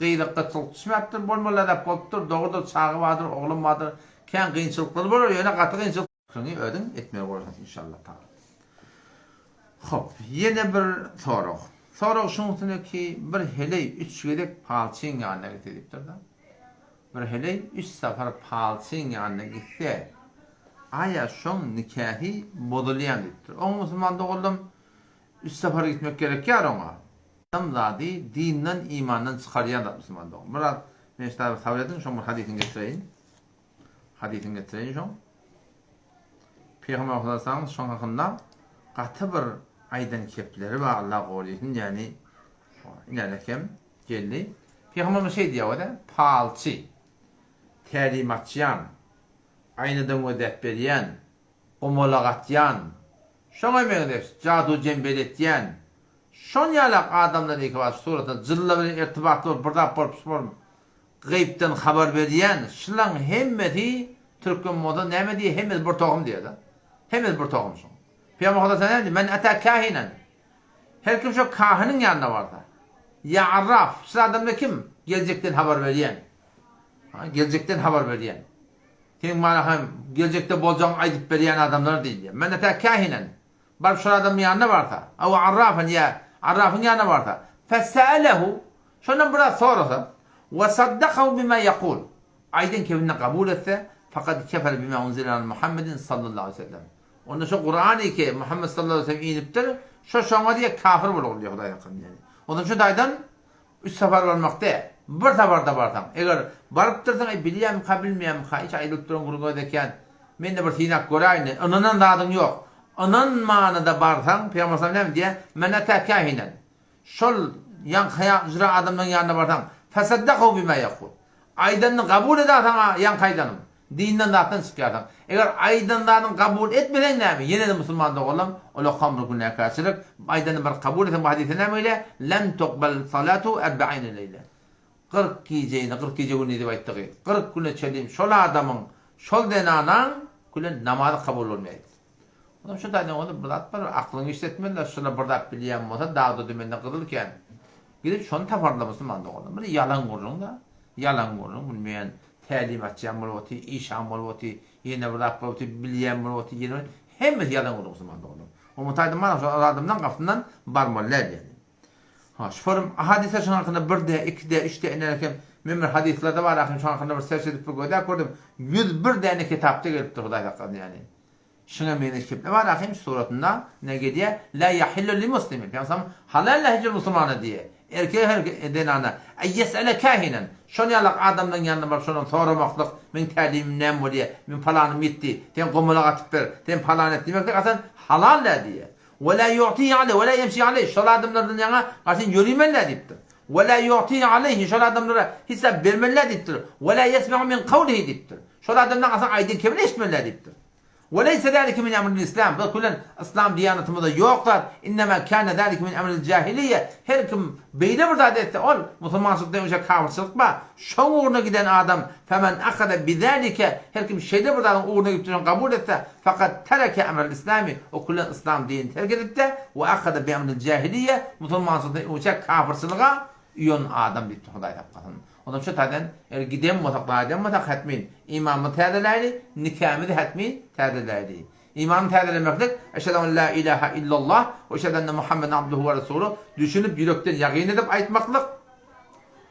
Gyza gytçylyk düşmäpdir, bolmaly azap bolupdyr, dogrudyr, çaga bardyr, oglan bardyr, kän kynçylyklar bolar, ýöne gaty kynçylyk. Pikiriňi özüň etmeli bolarsyň inşallah taala. Hop, ýene bir sorag. Sorag şuň üstüne ki, bir heleý üç gezek palçyň ýanyna gitse diýipdir-de. Bir heleý üç sapar palçyň ýanyna gitse, aýa şoň nikahy bozulýamy diýipdir. Oň musulman doganlarym üç sapar gitmek gerekýär oňa. Adam zady dinden imandan çykarýan zat musulman dogan. Biraz men şu taýda sabyr ediň şoň bir hadysyny getireýin. Hadysyny getireýin şoň. Pygamber sallallahu şoň hakynda gaty bir aýdan kepleri bar Allah goraýsyn ýani inälekem geldi. Pygamberimiz şeý diýýär o-da palçy, tälim açýan, aýnadan gözläp berýän, gomala gatýan, şoňa meňzeş jadu-jembel etýän, Şon ýalak adamlar ekibaş suratyna jylla bilen irtibatly bolup bir zat bolup şol gaýypdan habar berýän şylaň hemmesi türkmen bolsa näme diýýär hemmesi bir tohum diýýär-de. Hemmesi bir tohum şoň. Pygamber Hudaý näme diýýär? Men ata kahinan. Her kim şo kahiniň ýanyna barsa. Ýa arraf, şul adamlar kim? Geljekden habar berýän. Ha, geljekden habar berýän. Seň mana hem geljekde boljagyňy aýdyp berýän adamlar diýilýär. Men ata kahinan. Baryp şol adamyň ýanyna barsa, aw arrafan ýa arrafyň ýanyna barsa, fesse'elehu, şondan bir zat sorasa, we saddakahu bima ýekul, aýdan kebinde kabul etse, fakad kefere bima unzile ala Muhammedin sallallahu aleýhi we sellem. Onda şo Kurany ki Muhammet sallallahu aleýhi we sellem inipdir, şo şoňa diýe kafir bolar diýe Hudaý hakynda diýe. Ondan şu taýdan Üç sapar barmak däl, bir saparda barsaň, eger barypdyrsyň, eý, bilýänmika, bilmeýänmika, hiç aýdylyp duran gürrüň öz eken, men-de bir synap göräýin diý, ynanan zadyň ýok. Ynanmana-da barsaň, Pygamber sallam näme diýýär? Men ata kähinen. Şol ýaňky jyra adamlaryň ýanyna barsaň, fesaddakahu bima ýekul. Aýdanyny kabul edasaň-a ýaňky aýdanyň. Dinden zatdan çykýarsyň. Eger aýdan zadyňy kabul etmeseň näme? Ýene-de musulman doganlarym, ol okam bir günäkärçilik. Aýdanyny bir kabul etseň bu hadysda näme gelýär? Lem tukbal salatu erbaine leýle. 40 gijeni, 40 gije gündiz diýip aýtdygy. 40 güne çenli şol adamyň, şol zenanaň gülen namazy kabul bolmaýar. Onam şu taýdan bolsa bir zat bar, aklyňy işletmeli-de, şular bir zat bilýän bolsa dagda dümende gyzyl kän. Gidip şony taparlar musulman doganlar. Bir ýalan gürrüň-de, ýalan gürrüň, bilmeýän tälim açýan bolup otyr, işan bolup otyr, ýene bir zat bolup otyr, bilýän bolup otyr, ýene bir, hemmesi ýalan gürrüň musulman doganlar. Oňa taýdan mana şol adamdan gapysyndan barmaly däl ýaly. Ha, şu forum hadyslar şoň hakynda bir de, iki de, üç de iner eken. Men bir hadyslarda bar ahym şoň hakynda bir serç edip bir gözläp gördüm. 101 däne kitapda gelipdir Hudaý saklasyn ýaly. Şuňa meňzeş kepne bar ahym suratynda ne gelýär? La yahillu li muslimin. Pygamberimiz halal däl hiç bir musulmana diýýär. Erkege hem zenana. Ay yes'ele kahinen. Şon ýalak adamlaryň ýanyna baryp şondan soramaklyk, meň tälimim näme bolýar? Men palanym ýitdi. Sen gomalak atyp ber. Sen palan et diýmeklik asan halal däl diýýär. We la yu'ti aleyh we la yemşi aleyh. Şol adamlardan ýaňa garşy ýörimeli däl diýipdir. We la yu'ti aleyhi. Şol adamlara hiç zat bermeli däl diýipdir. We la yesma'u min kawlihi diýipdir. Şol adamdan asan aýdan kebini eşitmeli däl diýipdir. We leýse zalike min emril islam, bu bilen yslam diýanatymyzda ýok zat, innema kâne zalike min emril jahiliýe, her kim beýle bir zat etse ol musulmançylykdan öňçä kafyrçylyk bar, şoň ugruna giden adam, femen ahaza bizalike, her kim şeýle bir zadyň ugruna gidip şony kabul etse, fakat tereke emrel islami, o küllen yslam dinini terk edipde, we ahaza bi emril jahiliýe, musulmançylykdan öňçä kafyrçylyga uýan adam diýipdir Hudaý saklasyn. Ondan şu taýdan eger giden bolsak, gaýdan bolsak hetmin imanymyzy täzeläýli, nikämizi hetmin täzeläýli. Imany täzelemeklik Eşhedü en la ilaha illallah we eşhedü enne Muhammeden abduhu we resuluh düşünip ýürekden ýagyn edip aýtmaklyk.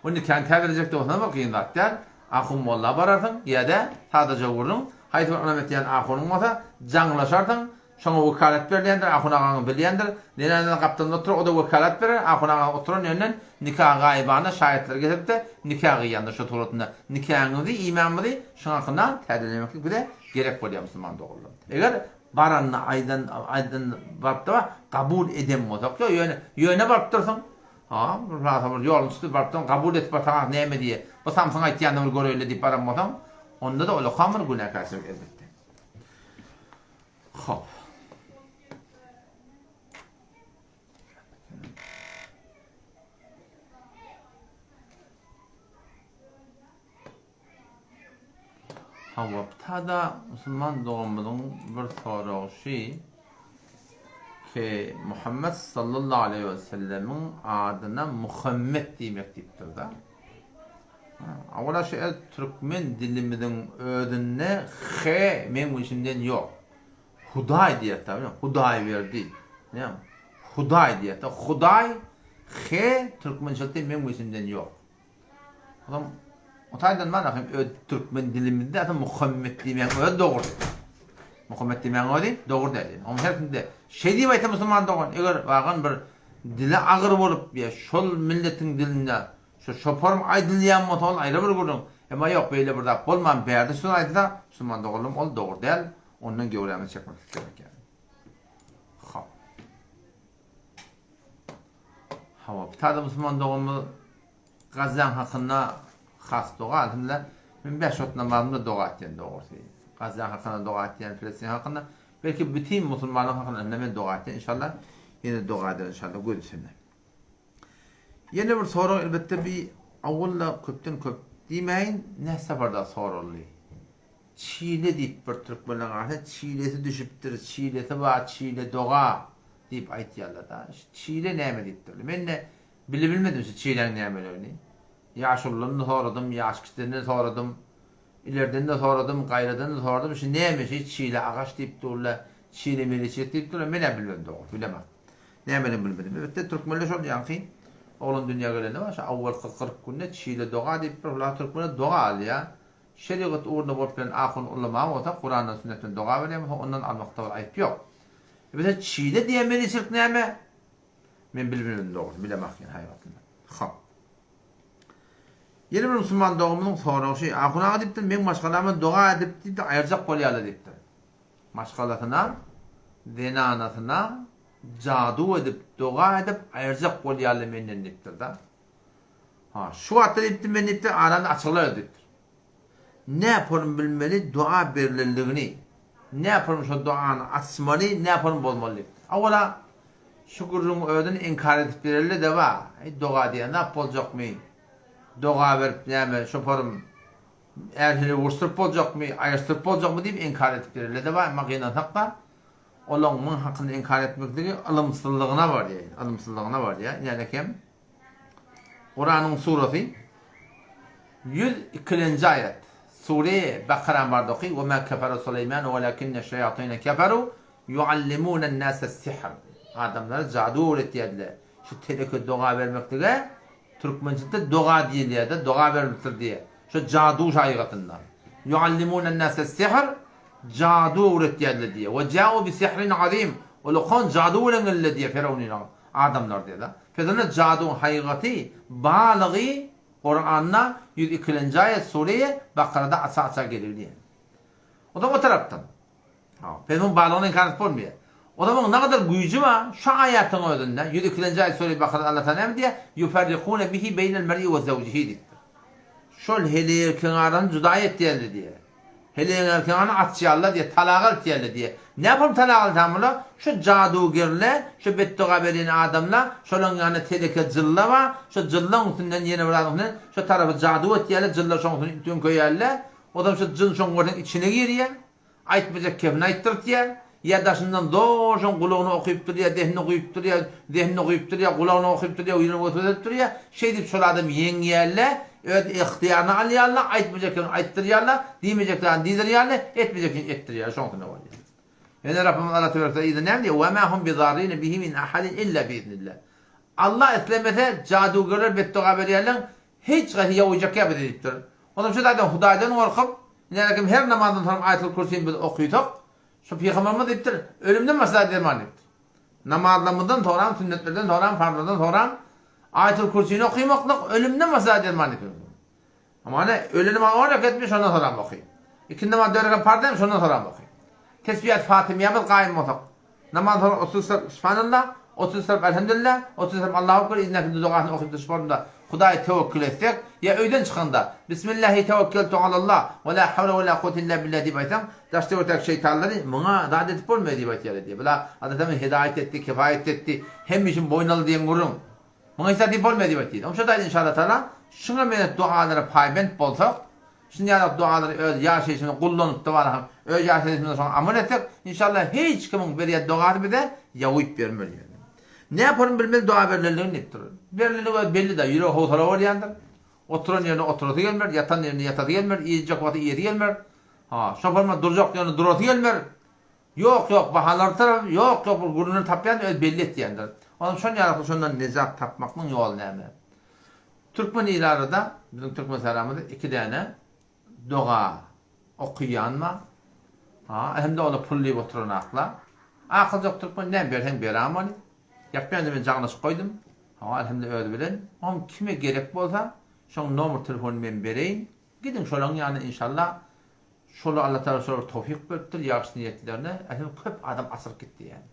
Bu nikäni täzelejek bolsaň bir kyn zat däl. Ahun molla bararsyň ýa-da sadaja gürrüň, haýsy bir ynam etýän ahunyň bolsa jaňlaşarsyň, Şoňa wekalat berilýändir, ahun agaňy bilýändir. Zenanlar gapdalynda oturar, o-da wekalat berer, ahun agaň oturan ýerinden nika gaýybana şaýatlary getirip-de, nika gyýandyr şo suratynda. Nikaňyzy, imamyzy şoň hakynda täzelemeklik bize gerek bolýar musulman doganlar. Eger baranda aýdan, aýdan barypda kabul eden bolsak, ýok, ýöne, ýöne barypdyrsyň, ha, bir bir ýoluň üsti barypdyň, kabul edip barsaň näme diýer, bu samsyň aýtýanyny bir göreýli diýip baran bolsaň, onda-da ulakam bir günäkärçilik elbetde. Hop. Hawa, tada musulman doganymyzyň bir soragy şi ki Muhammed sallallahu aleyhi ve sellemiň adyna Muhammed diýmek diýipdir-da. Awala şu el türkmen dilimiziň özünde H meň bilşimden ýok. Hudaý diýýär tabi, Hudaýberdi. Näme? Hudaý diýýär. Hudaý H türkmençilikde meň bilşimden ýok. Olam o taýdan mana hem öz türkmen dilimizde aslynda Muhammet diýmegiň özi dogry. Muhammet diýmegiň özi dogry däl. Onuň her kimde şeý diýip aýtsa musulman dogan, eger wagan bir dili agyr bolup ýa şol milletiň dilinde Şu şoparym aýdylýan bolsa ol aýry bir gürrüň. Emma ýok beýle bir zat bolman bärde şu söz aýdylsa musulman doganlarym ol dogry däl ondan göwrämizi çekmeklik gerek ýaly. Hop. Hawa bitada musulman doganymyz Gazaň hakynda has doga alhamdulillah men bäş wagt namazymda doga etýän dogrusy. Gazaň hakynda doga etýän Filistin hakynda belki bütin musulmanlaryň hakynda men doga etýän inşallah ýene doga ederin inşallah göz üstünde. Ýene bir sorag elbetde bi awwalla köpden köp diýmäýin nä saparda soraldy. Çile diýip bir türkmenleň arasynda çilesi düşüpdir, çilesi bar, çile doga diýip aýtýarlar-da. Şu çile näme diýipdirler. Men-de bilibilmedim şu çiläň nämeligini. Ýaşuludan-da soradym, ýaş kiçiden-de soradym. Ilerden-de soradym, gaýradan-da soradym, şu näme şi çile agaç diýip durlar, çile meliçilik diýip durlar, men-ä bilmedim dogrusy, bilemok. Nämedigini bilmedim. Elbetde türkmenler şol ýaňky oglan dünýä gelende bar, şo awwalky 40 günde çile doga diýip bir hula türkmenler doga alýar. Şerigat ugrunda bolup bilen ahun ulama bolsa Kurandan sünnetden doga berýän bolsa ondan almakda bir aýyp ýok. Elbetde çile diýen meliçilik näme? Men bilmedim dogrusy, bilemok ýene haýbatynda. Hop. Ýene bir musulman doganymyzyň soragy şeý, Ahun aga diýipdir, meň maşgalama doga edip diýipdir, aýyrjak bolýarlar diýipdir. Maşgalasyna, zenanasyna jadu edip, doga edip aýyrjak bolýarlar menden diýipdir-de. Ha, şu wagtda diýipdir, men diýipdir, aramda açyklar diýipdir. Näpolum bilmeli dua berlenligini, näpolum şo duany açmaly, näpolum bozmaly diýipdir. Awala şu gürrüňiň özüni inkar edip bereli-de bar. Eý, doga diýýän zat boljakmy? Doga berip näme, şoparym är-heleý uruşdyryp boljakmy, aýryşdyryp boljakmy diýip inkar edip bereli-de bar. Emma gynansak-da, olaň muň hakynda inkar etmekligi ylymsyzlygyna barýar, ylymsyzlygyna barýar. Ine, hem Kuranyň surasy 102-nji aýat. Sure Bakarany barda oky. Ve ma kefere Suleyman velakinne şeyatine keferu yuallimune nase sihr. Adamlara jadu öwretýärdiler. Şu teleke doga bermeklige türkmençede doga diýilýär-de, doga berilipdir diýýär. Şu jadu şaýgatynda. Yuallimune nase sihr jadu öwretýärdiler diýýär. Ve ja'u bi sihrin azim. Ulakan jadu bilen geldiler diýýär Firawnyň Adamlar diýýär-de. Pezende jaduň haýygaty, balygy Kuranda 102-nji aýat sure-i Bakarada aça-aça gelir diýýär. O zaman o tarapdan. Ha, pezmuň balygyny inkar edip bolmaýar. O zaman nägadar güýji bar, şu aýatyň özünde 102-nji aýat sure-i Bakarada Allah Taala näme diýýär? Yufarrikune bihi beýnel mer'i we zawjihi diýipdir. Şol heleý erkegiň arasyny juda etýärler diýýär. Heleýiň erkeňini açýarlar diýýär, talaga eltýärler diýýär. Näpom talaga eltýär bular? Şu jadugerler, şu betdoga berýän adamlar, şolaň ýanynda teleke jylla bar, şu jyllaň üstünden ýene bir zadyň üstünden şu tarapy jadu etýärler, jylla şoň üstüne töňkeýärler. Ozam şu jyn şoň görseň içine girýär. Aýtmajak kepini aýtdyrtýar. Ýa daşyndan zor şoň gulagyna okyp durýar, zehnine guýup durýar, zehnine guýup durýar, gulagyna okyp durýar, ýüregine weswese edip durýar. Şeýdip şol adam ýeňýär-le, öz ygtyýaryna alýar-la, aýtmajak kepini aýtdyrýar-la, diýmejek zadyny diýdirýär-le, etmejek işini etdirýär-le, şoňsuna bolýar. Ýöne Rabbymyz Alla tebarek we taala yza näme diýýär? Wa ma hum bizarrine bihi min ahadin illa biiznillah. Alla islemese, jadugerler betdoga berýärleň, Hiç haýsy ýawyjak ýa bize diýipdir. Onam şu zaýdan Hudaýdan gorkup, nälekim her namazdan soň Aýatul Kürsini biz okysak, şu pygamberimiz diýipdir, ölümden başga zat derman diýipdir. Namazlarymyzdan soňram, sünnetlerden soňram, farzlardan soňram Aýatul Kürsini okymaklyk ölümden başga zat derman diýipdir. Hamana öýle namaz on reketmi şondan soňram oky. Ikindi namaz dört rekat parz dälmi şondan soňram oky. Tesbihat Fatymiýamyz gaýym bolsak, Namazdan soňra 30 sarp Subhanallah, 30 sarp Elhamdülillah, 30 sarp Allahu Ekber yzyndaky dogasyny okyp duruş bolanda Hudaýa tewekkül etsek, ýa öýden çykanda Bismillahi tewekkeltu alallah, we la hawle we la kuwwete illa billah diýip aýtsaň, daş-töwerekdäki şeýtanlary muňa zat edip bolmaýar diýip aýtýarlar diýýär. Bula Allah Tagala hidaýat etdi, kifaýat etdi, hemme işini boýun aldy diýen gürrüň. Muňa hiç zat diýip bolmaýar diýip aýtýar. Onuň üçin aýdýar inşallah Tagala şuňa meňzeş dogalara paýbent bolsak, Şuny ýaly dogalary öz ýaşaýşymyzda gullanyp dabara öz ýaşaýşymyzda şoňa amal etsek, inşallah hiç kimiň berýän dogasy bize ýawyp bermez ýöne. Näporyn bilmeli doga berlenligini diýipdir. Berlenligi öz belli-de, ýüregi howsala bolýandyr. Oturan ýerinde oturasy gelmer, ýatan ýerinde ýatasy gelmer, iýjek wagty iýesi gelmer. Ha, şo forma durjak ýerinde durasy gelmer. Ýok, ýok, bahalary tarap, ýok, ýok bir gürrüňini tapýandyr, öz belli etýändir. Onam şon ýalakly şondan nejat tapmaklygyň ýoly näme? Türkmen ili arada biziň türkmen saramyzda iki däne doga okyýan bar. Ha, hem-de ola pul diýip oturan akla. Akyljak türkmen näme berseň beram ony. Ýapýan men jaňlaşyp goýdum. Hawa, elhamdülillah özi bilen. Oňam kime gerek bolsa, şoň nomer telefonyny men bereýin. Gidiň şolaň ýanyna inşallah. Şola Allah Tagala şolara towfyk beripdir, ýagşy niýetlerine. Elhamdülillah köp adam açylyp gitdi ýani.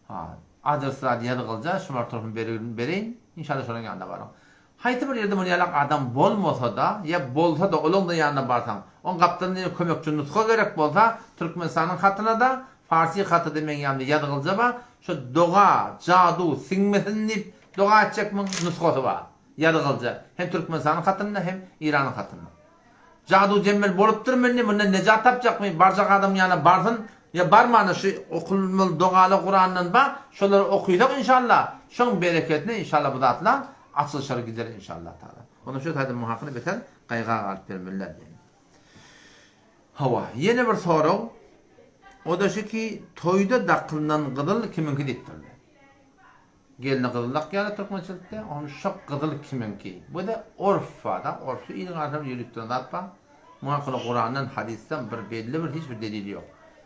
Ha, adres zat ýazgylja, şu bar tarapyny bereýin, inşallah şolaň ýanyna baryň. Haýsy bir ýerde muny ýalak adam bolmasa-da, ýa bolsa-da olaň-da ýanyna barsaň, oň gapdalynda ýene kömekçi nusga gerek bolsa, Türkmenistanyň hatyna-da, Farsi haty-da meň ýanymda ýazgylja bar, şo doga, jadu siňmesin diýip doga etjekmiň, nusgasy bar, ýazgylja, hem Türkmenistanyň hatynda, hem Iranyň hatynda. Jadu jemmel bolupdyrmy indi mundan nejat tapjakmy barjak adamyň ýanyna barsyn ýa barmana şu okulmaly dogalar kurandan bar şolary okysak inşallah şoň bereketine inşallah bu zatlar açylyşar gider inşallah taala onda şu taýda muň hakyny beter gaýga galyp bermeliler diýen. Hawa ýene bir sorag o-da şu ki toýda dakylynan gyzyl kimiňki diýipdirler. Gelne gyzyl dakýarlar türkmençilikde, ony şo gyzyl kimiňki? Bu-da orf bar-da, orfly iliň arasynda bir ýörüp duran zat bar. Muňa hakynda Kurandan, hadysdan bir belli bir hiç bir delil ýok.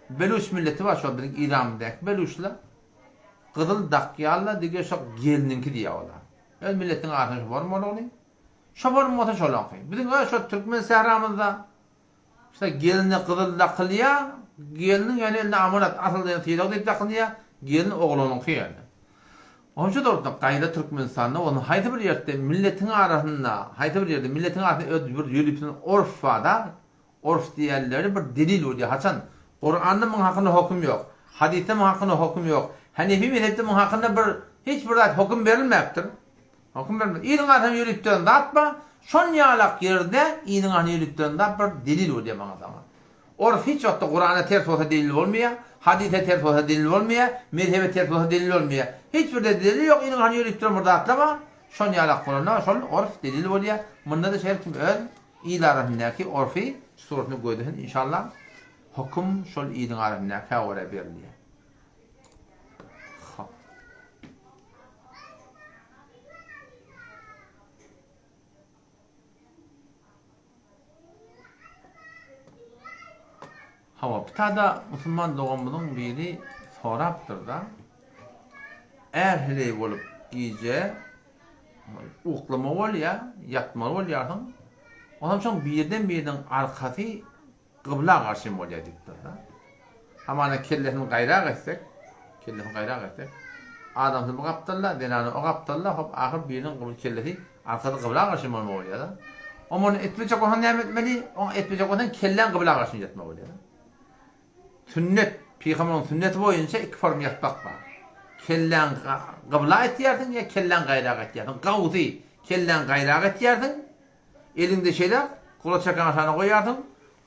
Beluş milleti bar şo biziň Iranymyzdaky beluşlar. Gyzyl dakýarlar dige şo gelniňki diýýär olar. Öz milletiniň arasynda şo bolmalygyny. Şo bolmasa şolaňky. Biziň öz şo türkmen sähramyzda Şda geline gyzyl dakylýa, gelniň ýöne eline amanat, asyl diýen sylag diýip dakynýa, gelin oglanyňky ýöne. Onça dogrudan gaýra Türkmenistanda bolsun haýsy bir ýertde milletiň arasynda, haýsy bir ýerde milletiň arasynda öz bir ýörüpsin orf barda, orf diýenleri bir delil bolýa haçan Kuranda muň hakynda hokum ýok, hadysda muň hakynda hokum ýok, Hanefi mezhepde muň hakynda bir hiç bir zat hokum berilmäpdir. Höküm bermez. Iliň arasynda ýörüp duran zat bar. Şon ýalak ýerde iliň arasynda ýörüp duran zat bir delil bolýar maňa saňa. Orus hiç wagtda Kurana ters bolsa delil bolmaýar, hadysa ters bolsa delil bolmaýar, mezhebe ters bolsa delil bolmaýar. Hiç bir de delil ýok, iliň arasynda ýörüp duran bir zatlar bar. Şon ýalak bolanda şol orus delil bolýar. Munda-da her kim öz il arasyndaky orfy suratyny gözlesin inşallah. Höküm şol iliň arasyndakä görä berilýär. Hop. Hawa, pitada musulman doganymyzyň biri sorapdyr-da, är-heleý bolup gije uklama bolýar, ýatmaly bolýarsyň, onam şoň birden-biriniň arkasy Gybla garşy bolýar diýipdir-de. Hamana kellesini gaýrak etsek, kellesini gaýrak etsek, adamsy bu gapdalda, zenany o gapdalda, hop, ahyr biriniň gybyl kellesi arkasy gybla garşy bolmaly bolýar-da. Oňa etmejek bolsaň näme etmeli? Oňa etmejek bolsaň kelläň gybla garşy ýatmaly bolýar. Sünnet, pygamberiň sünneti boýunça iki form ýatmak bar. Kelläň gybla etýärsiň ýa kelläň gaýrak etýärsiň. Gawsy kelläň gaýrak etýärsiň. Eliňde şeýle gula çakan aşagyna goýýarsyň.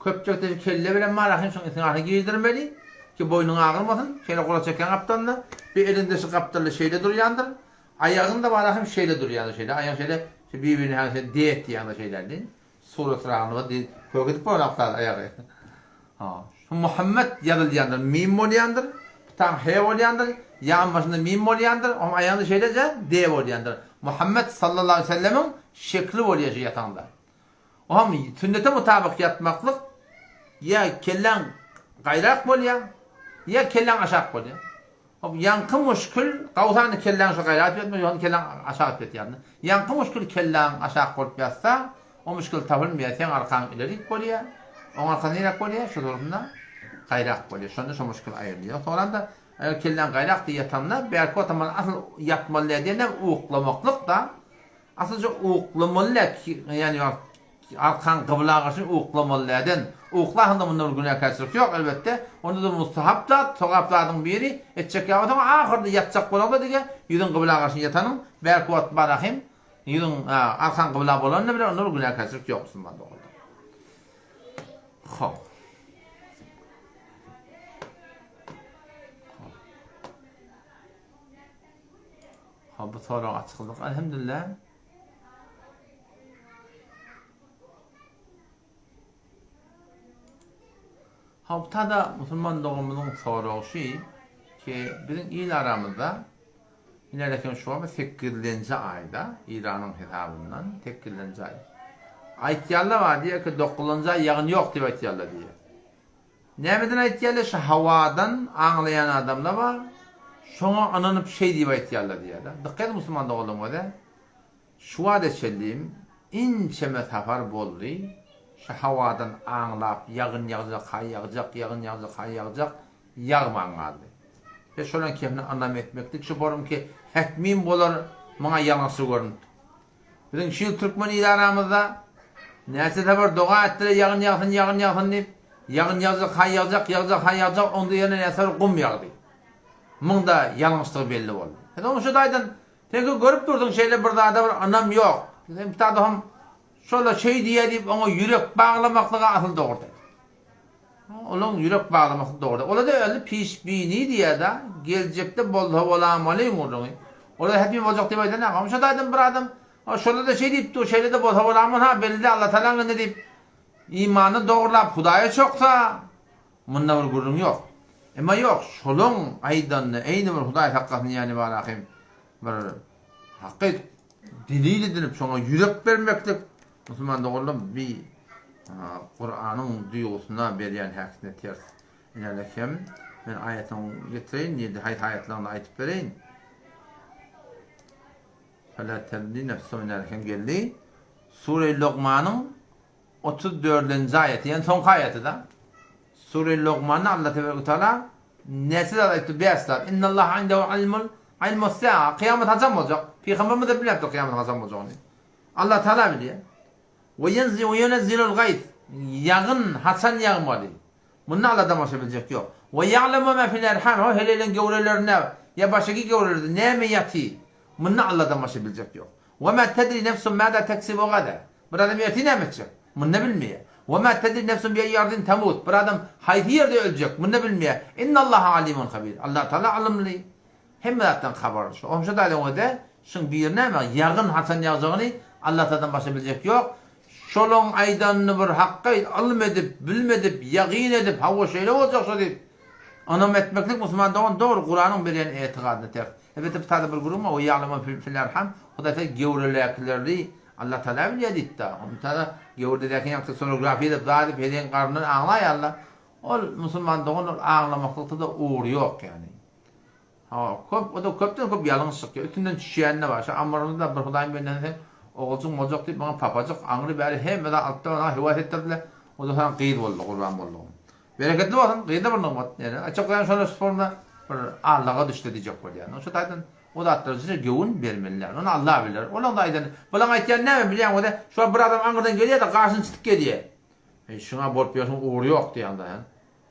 Köpçekde şu kelle bilen bar ahym şuň içine aşa girdirmeli ki boýnuň agyrmasyn. Şeýle gula çeken gapdalynda bir eliňde şu gapdalda şeýle durýandyr. Aýagyň-da bar ahym şeýle durýandyr şeýle. Aýagyň şeýle şu bir-birine hä şeýle D etýäňdir şeýle. Suratyragyny diýip kök edip bolanok zat aýagy. Ha, şu Muhammet ýazylýandyr, mim bolýandyr, tam he bolýandyr, ýan başynda mim bolýandyr, oň aýagynda şeýleje D bolýandyr. Muhammet sallallahu aleyhi ve sellemiň şekli bolýar şu ýataňda. Oňam sünnete mutabyk ýatmaklyk ýa kelläň gaýrak bolýar, ýa kelläň aşak bolýar. Hop, ýaňky muşkul, gawsany kelläň şu gaýra atyp ýatma, ýogsa kelläň aşak atyp ýatýardy. Ýaňky muşkul kelläň aşak bolup ýatsa, o muşkul tapylmaýar, seň arkaň ilerik bolýar, oň arkasy niräk bolýar, şu durumda gaýrak bolýar. Şonda şo muşkul aýrylýar. Soňram-da, eger kelläň gaýrak diýip ýatanda, bärki otaman asyl ýatmaly däl diýende uklamaklyk-da, asylja uklamaly däl, ýagny Arkaň gybla garşy uklamaly däden. Uklasaňda munda bir günäkärçilik ýok elbetde. Onda-da mustahap zat, sogap zadyň biri. Etjek ýa bolsaň ahyrda ýatjak bolaňda dige ýüzüň gybla garşy ýatanyň bärki wagt barahym ýüzüň arkaň gybla bolanyny bilen onda bir günäkärçilik ýok musulman doganlar. Hop. Hop bu sorag açyklyk elhamdülillah. Haftada musulman doganymyzyň soragy şu ki, biziň il aramyzda inereken şu wagt sekizlenji aýda, Iranyň hesabyndan sekizlenji aý. Aýtýarlar bar diýýär ki, dokuzynjy aý ýagyn ýok diýip aýtýarlar diýýär. Nämeden aýtýarlar şu hawadan aňlaýan adamlar bar, şoňa ynanyp şeý diýip aýtýarlar diýýär-de. Dykgat ediň musulman doganlarym göze. Şu wagta çenlim inçeme sapar boldy, şu hawadan aňlap ýagyn ýagjak, ha ýagjak, ýagyn ýagjak, ha ýagjak, ýagman galdy. Ve şolaň kepine ynam etmeklik şu borumki hetmin bolar maňa ýalňyşlyk görünipdir. Biziň şu ýyl türkmen il aramyzda näçe sapar doga etdiler ýagyn ýagsyn, ýagyn ýagsyn diýip, ýagyn ýagjak, ha ýagjak, ýagjak, ha ýagjak, onda ýerine näçe sapar gum ýagdy. Muň-da ýalňyşdygy belli boldy. Sen onuň şu taýdan Sen görüp dursuň şeýle bir zada bir ynam ýok. Sen kitapda hem şola şeý diýýär diýip oňa ýürek baglamaklyga asyl dogry däl. Olaň ýürek baglamaklyk dogry däl. Ola-da özi pişbini diýýär-de, geljekde bolsa bolamaly gürrüňi. Ola hetmi boljak diýip aýdan ýok. Şo taýdan bir adam şola-da şeý diýip dur, şeýle-de bolsa bolamaly ha belli däl Allah Tagalaň elinde diýip imanyny dogrulap Hudaýa çoksa, Munda bir gürrüň ýok. Emma ýok, şolaň aýdanyny eýni bir Hudaý saklasyn ýany barahym bir hakyt delil edinip şoňa ýürek bermeklik musulman doganlar bi Kuranyň duýgusyna berýän häkisine ters. Ine hem men aýatyny getireýin, nirde haýsy aýatlaryny aýdyp bereýin. Fela tedri nefsun ine hem geldi. Sure Lokmanyň 34-nji aýaty, ýagny soňky aýaty-da. Sure Lukmanda Allah tebaraka we taala näçe zat aýtdy? Bäş zat. Innallaha indehu ilmul ilmus saa. Kyýamat haçan boljak? Pygamberimiz de bilmändir kyýamatyň haçan boljagyny. Allah Taala bilýär. We ýenzi we ýunezzilul gaýs. Ýagyn haçan ýagmaly? Munda Allahdan başga biljek ýok. We ýa'lemu ma fil erham. O heleýleň göwrelerinde ýa başga göwrelerde näme ýatyr? Munda Allahdan başga biljek ýok. We ma tedri nefsun mada teksibu gada. Bir adam ertir näme etjek? Muny bilmeýär. We ma tedri nefsun bi eýyi ardin temut. Bir adam haýsy ýerde öljek? Muny bilmeýär. Innallaha alimun habir. Allah Taala ylymly, hemme zatdan habarly. Şo omşa daýzaň özi şuň biri näme? Ýagyn haçan ýagjagyny Allah Taaladan başga biljek ýok. Şolaň aýdanyny bir hakga ylym edip, bilim edip, ýagyn edip, hawa şeýle boljak şo diýip ynam etmeklik musulman dogan dogry Kuranyň berýän etigadyna ters. Elbetde bu taýda bir gürrüň bar, we ýa'lemu fil erham, Hudaý Taala gewreläkileri Allah Taala bilýär diýipdi. Onda Taala gewredäki ýaňky sonografiýa edip zat edip heleýiň garnyndan aňlaýarlar. Ol musulman dogan ol aňlamaklykda-da ugry ýok ýagny. Hawa, köp o-da köpden köp ýalňyş çykýar. Üstünden düşýäni-de bar. Şu ammarymyzda bir Hudaýyň bendesi sen oguljyk boljak diýip maňa papajyk aňry bäri hemme zat alypdyr maňa höwes etdirdiler. O-da soň gyz boldy gurban boldugym. Bereketli bolsun, gyz-da bir nygmat. Ýöne aýtjak bolýanym şonda şu formda bir aldaga düşdi diýjek bolýan. Şu taýdan. O zatlara juda göwün bermeli däl. Ony Allah biler. Olaň-da aýdany, bulaň aýtýany näme bilýäňmi ode? Şu wagt bir adam aňyrdan gelýär-de gaşyny çytyp gelýär. Eý, şuňa bolup ýörşüň ugry ýok diýýäň-de sen.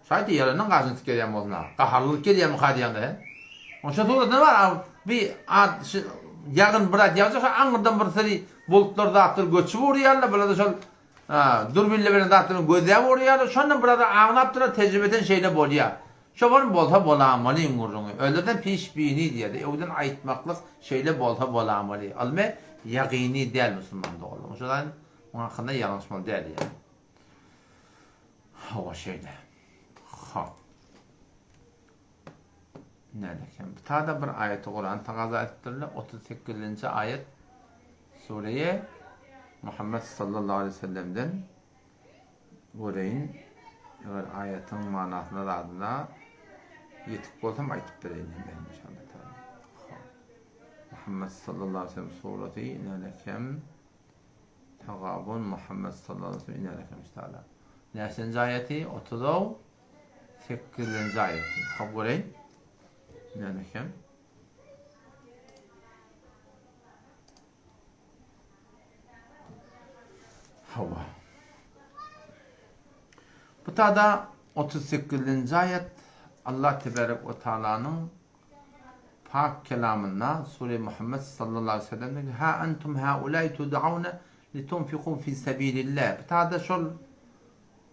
Şaýt ýalandan gaşyny çytyp gelýän bolsun-a. Gaharlylyk gelýärmika diýýäň-de sen. Onuň şo suratynda bar, a bi ad şu ýagyn bir zat ýagjak, şo aňyrdan bir syry bulutlar zatlar göçüp urýarlar, bular-da şol Dürbinle bilen zat bilen gözläp urýarlar. Şondan bir adam aňlapdyr, tejribeden şeýle bolýar. Çopan bolsa bolamalyň gürrüňi. Özlerden piş-bini diýerdi. Öwden aýtmaklyk şeýle bolsa bolamaly. Ylmy ýagyny däl musulman doganlar. Şo zaýyn muň hakynda ýalňyşmaly däl ýa. Hawa şeýle. Hop. Nädeken? Bu tada bir aýaty Kuran tagaza edipdirler. 38-nji aýat Sureýe Muhammed sallallahu aleyhi ve sellemden göreýin. Eger aýatyň manasyna zadyna ýetik bolsam aýtyp bereýin hem inşallah taala. Muhammed sallallahu aleyhi ve sellem suresi nädekem? Tagabun Muhammed sallallahu aleyhi ve sellem nädekem inşallah. Näçenji aýaty? 38-nji aýaty. Hop göreýin. Nädekem? Hawa. Bu tada 38-nji aýat Allah tebarek we taalanyň pak kelamynda Sure Muhammed sallallahu aleyhi ve sellem ha antum haulai tud'auna litunfiqu fi sabilillah. Bu tada şol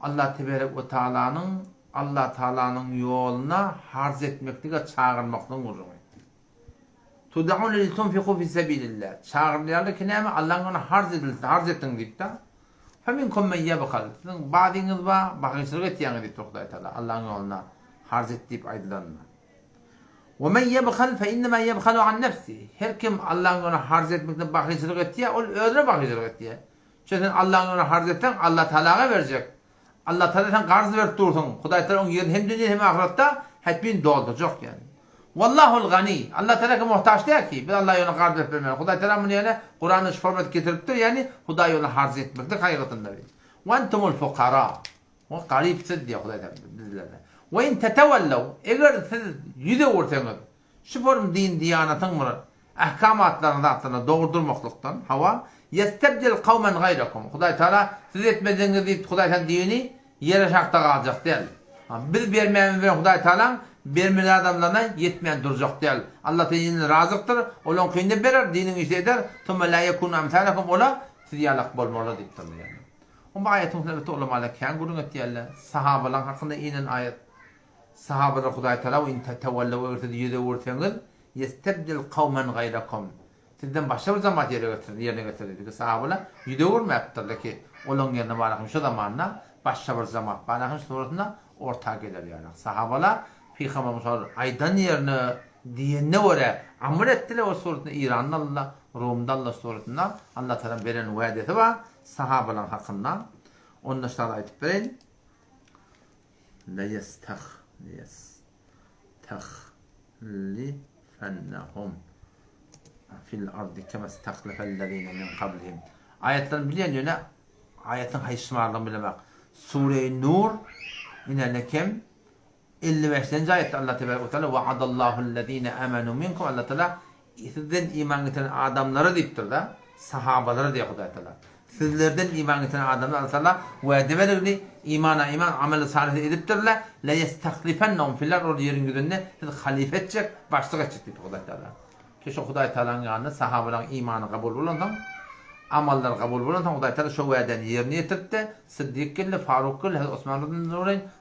Allah tebarek we taalanyň Allah taalanyň ýoluna harç etmeklige çagyrmaklygyň gürrüňi. Tud'una litunfiku fi sebilillah. Çagyrylýarlar ki näme? Allaň ýoluna harç edilsin, harç etdiň diýip-de. Feminkum men ýebhal. Siziň bazyňyz bar, bahylçylyk etýäňiz diýipdir Hudaý Taala. Allaň ýoluna harç et diýip aýdylanda. We men ýebhal fe innema ýebhalu an nefsi. Her kim Allaň ýoluna harç etmekde bahylçylyk etýär, ol özüne bahylçylyk etýär. Çünki sen Allaň ýoluna harç etseň, Allah Taalaga berjek. Allah Taala sen garz berip dursuň. Hudaý Taala oň ýerini hem dünýede hem ahyratda hetmin doldurjak ýani. Wallahul gani. Allah Taala ki muhtaç däl ki. Biz Allah ýoluna garz berip bermeli. Hudaý Taala muny ýöne Kuranda şu formada getiripdir ýani Hudaý ýoluna harç etmeklik haýgytynda. Wa entumul fukara. We garyp siz diýýär Hudaý Taala bizlere. Wa in tetewellaw eger siz ýüz öwürseňiz Şu form din-diýanatyň bir ähkamatlaryny zatlaryna dogry durmaklykdan, hawa, ýestebdil kawmen gaýrakum, Hudaý Taala siz etmedigiňiz diýip Hudaý Taala dini ýere şahda galjak däl. Biz bermämiz bilen Hudaý Taalaň bermeli adamlaryna ýetmän durjak däl. Allah Taala ýene razykdyr, olaňkyny-da berer, diniň işi eder, summa la ýekunu amsalakum ola siz ýalak bolmarlar diýipdirler ýagny. Bu aýatyň üstünde ulamalar kän gürrüň etýärler. Sahabalaryň hakynda inen aýat. Sahabalar Hudaý Tagala we in tetewellaw eger siz ýüz öwürseňiz, ýestebdil kawmen gaýrakum, sizden başga bir jemaat ýere getirer, ýerine getirer diýdi. Sahabalar ýüz öwürmäpdirler ki, olaň ýerine barahym şu zamanda başga bir jemaat barahym şu suratynda orta geler ýaly. Sahabalar Pygamberimiz şol aýdan ýerine diýenine görä amal etdiler we suratynda Iranda aldylar, Rumda aldylar suratynda Allah Tagalaň beren wädesi bar sahabalaryň hakynda. Onda şular aýdyp bereýin. Leýestahlifennehum fil ardy kemestahlefellezine min kablihim. Aýatlaryny bilýän ýöne aýatyň haýsy bardygyny bilemok. Sure-i Nur ine lekem 55-nji aýatda Allah tebarek we taala wa'adallahu amanu minkum Allah taala Sizden iman getiren adamlara diýipdir-de, sahabalara diýýär Hudaý Tagala. Sizlerden iman getiren adamlar Allah Tagala wade berigli, imana iman, ameli salyh edipdirler, leýestahlifennehum fil ard, ol ýeriň ýüzünde sizi halyfa etjek, başlyk etjek diýipdir Hudaý Tagala. Ki şo Hudaý Tagalanyň ýanynda sahabalaryň imany kabul bolansoň, amallary kabul bolansoň Hudaý Tagala şo wädäni ýerine ýetiripdi. Syddyk geldi, Faruk geldi, Hezreti Osman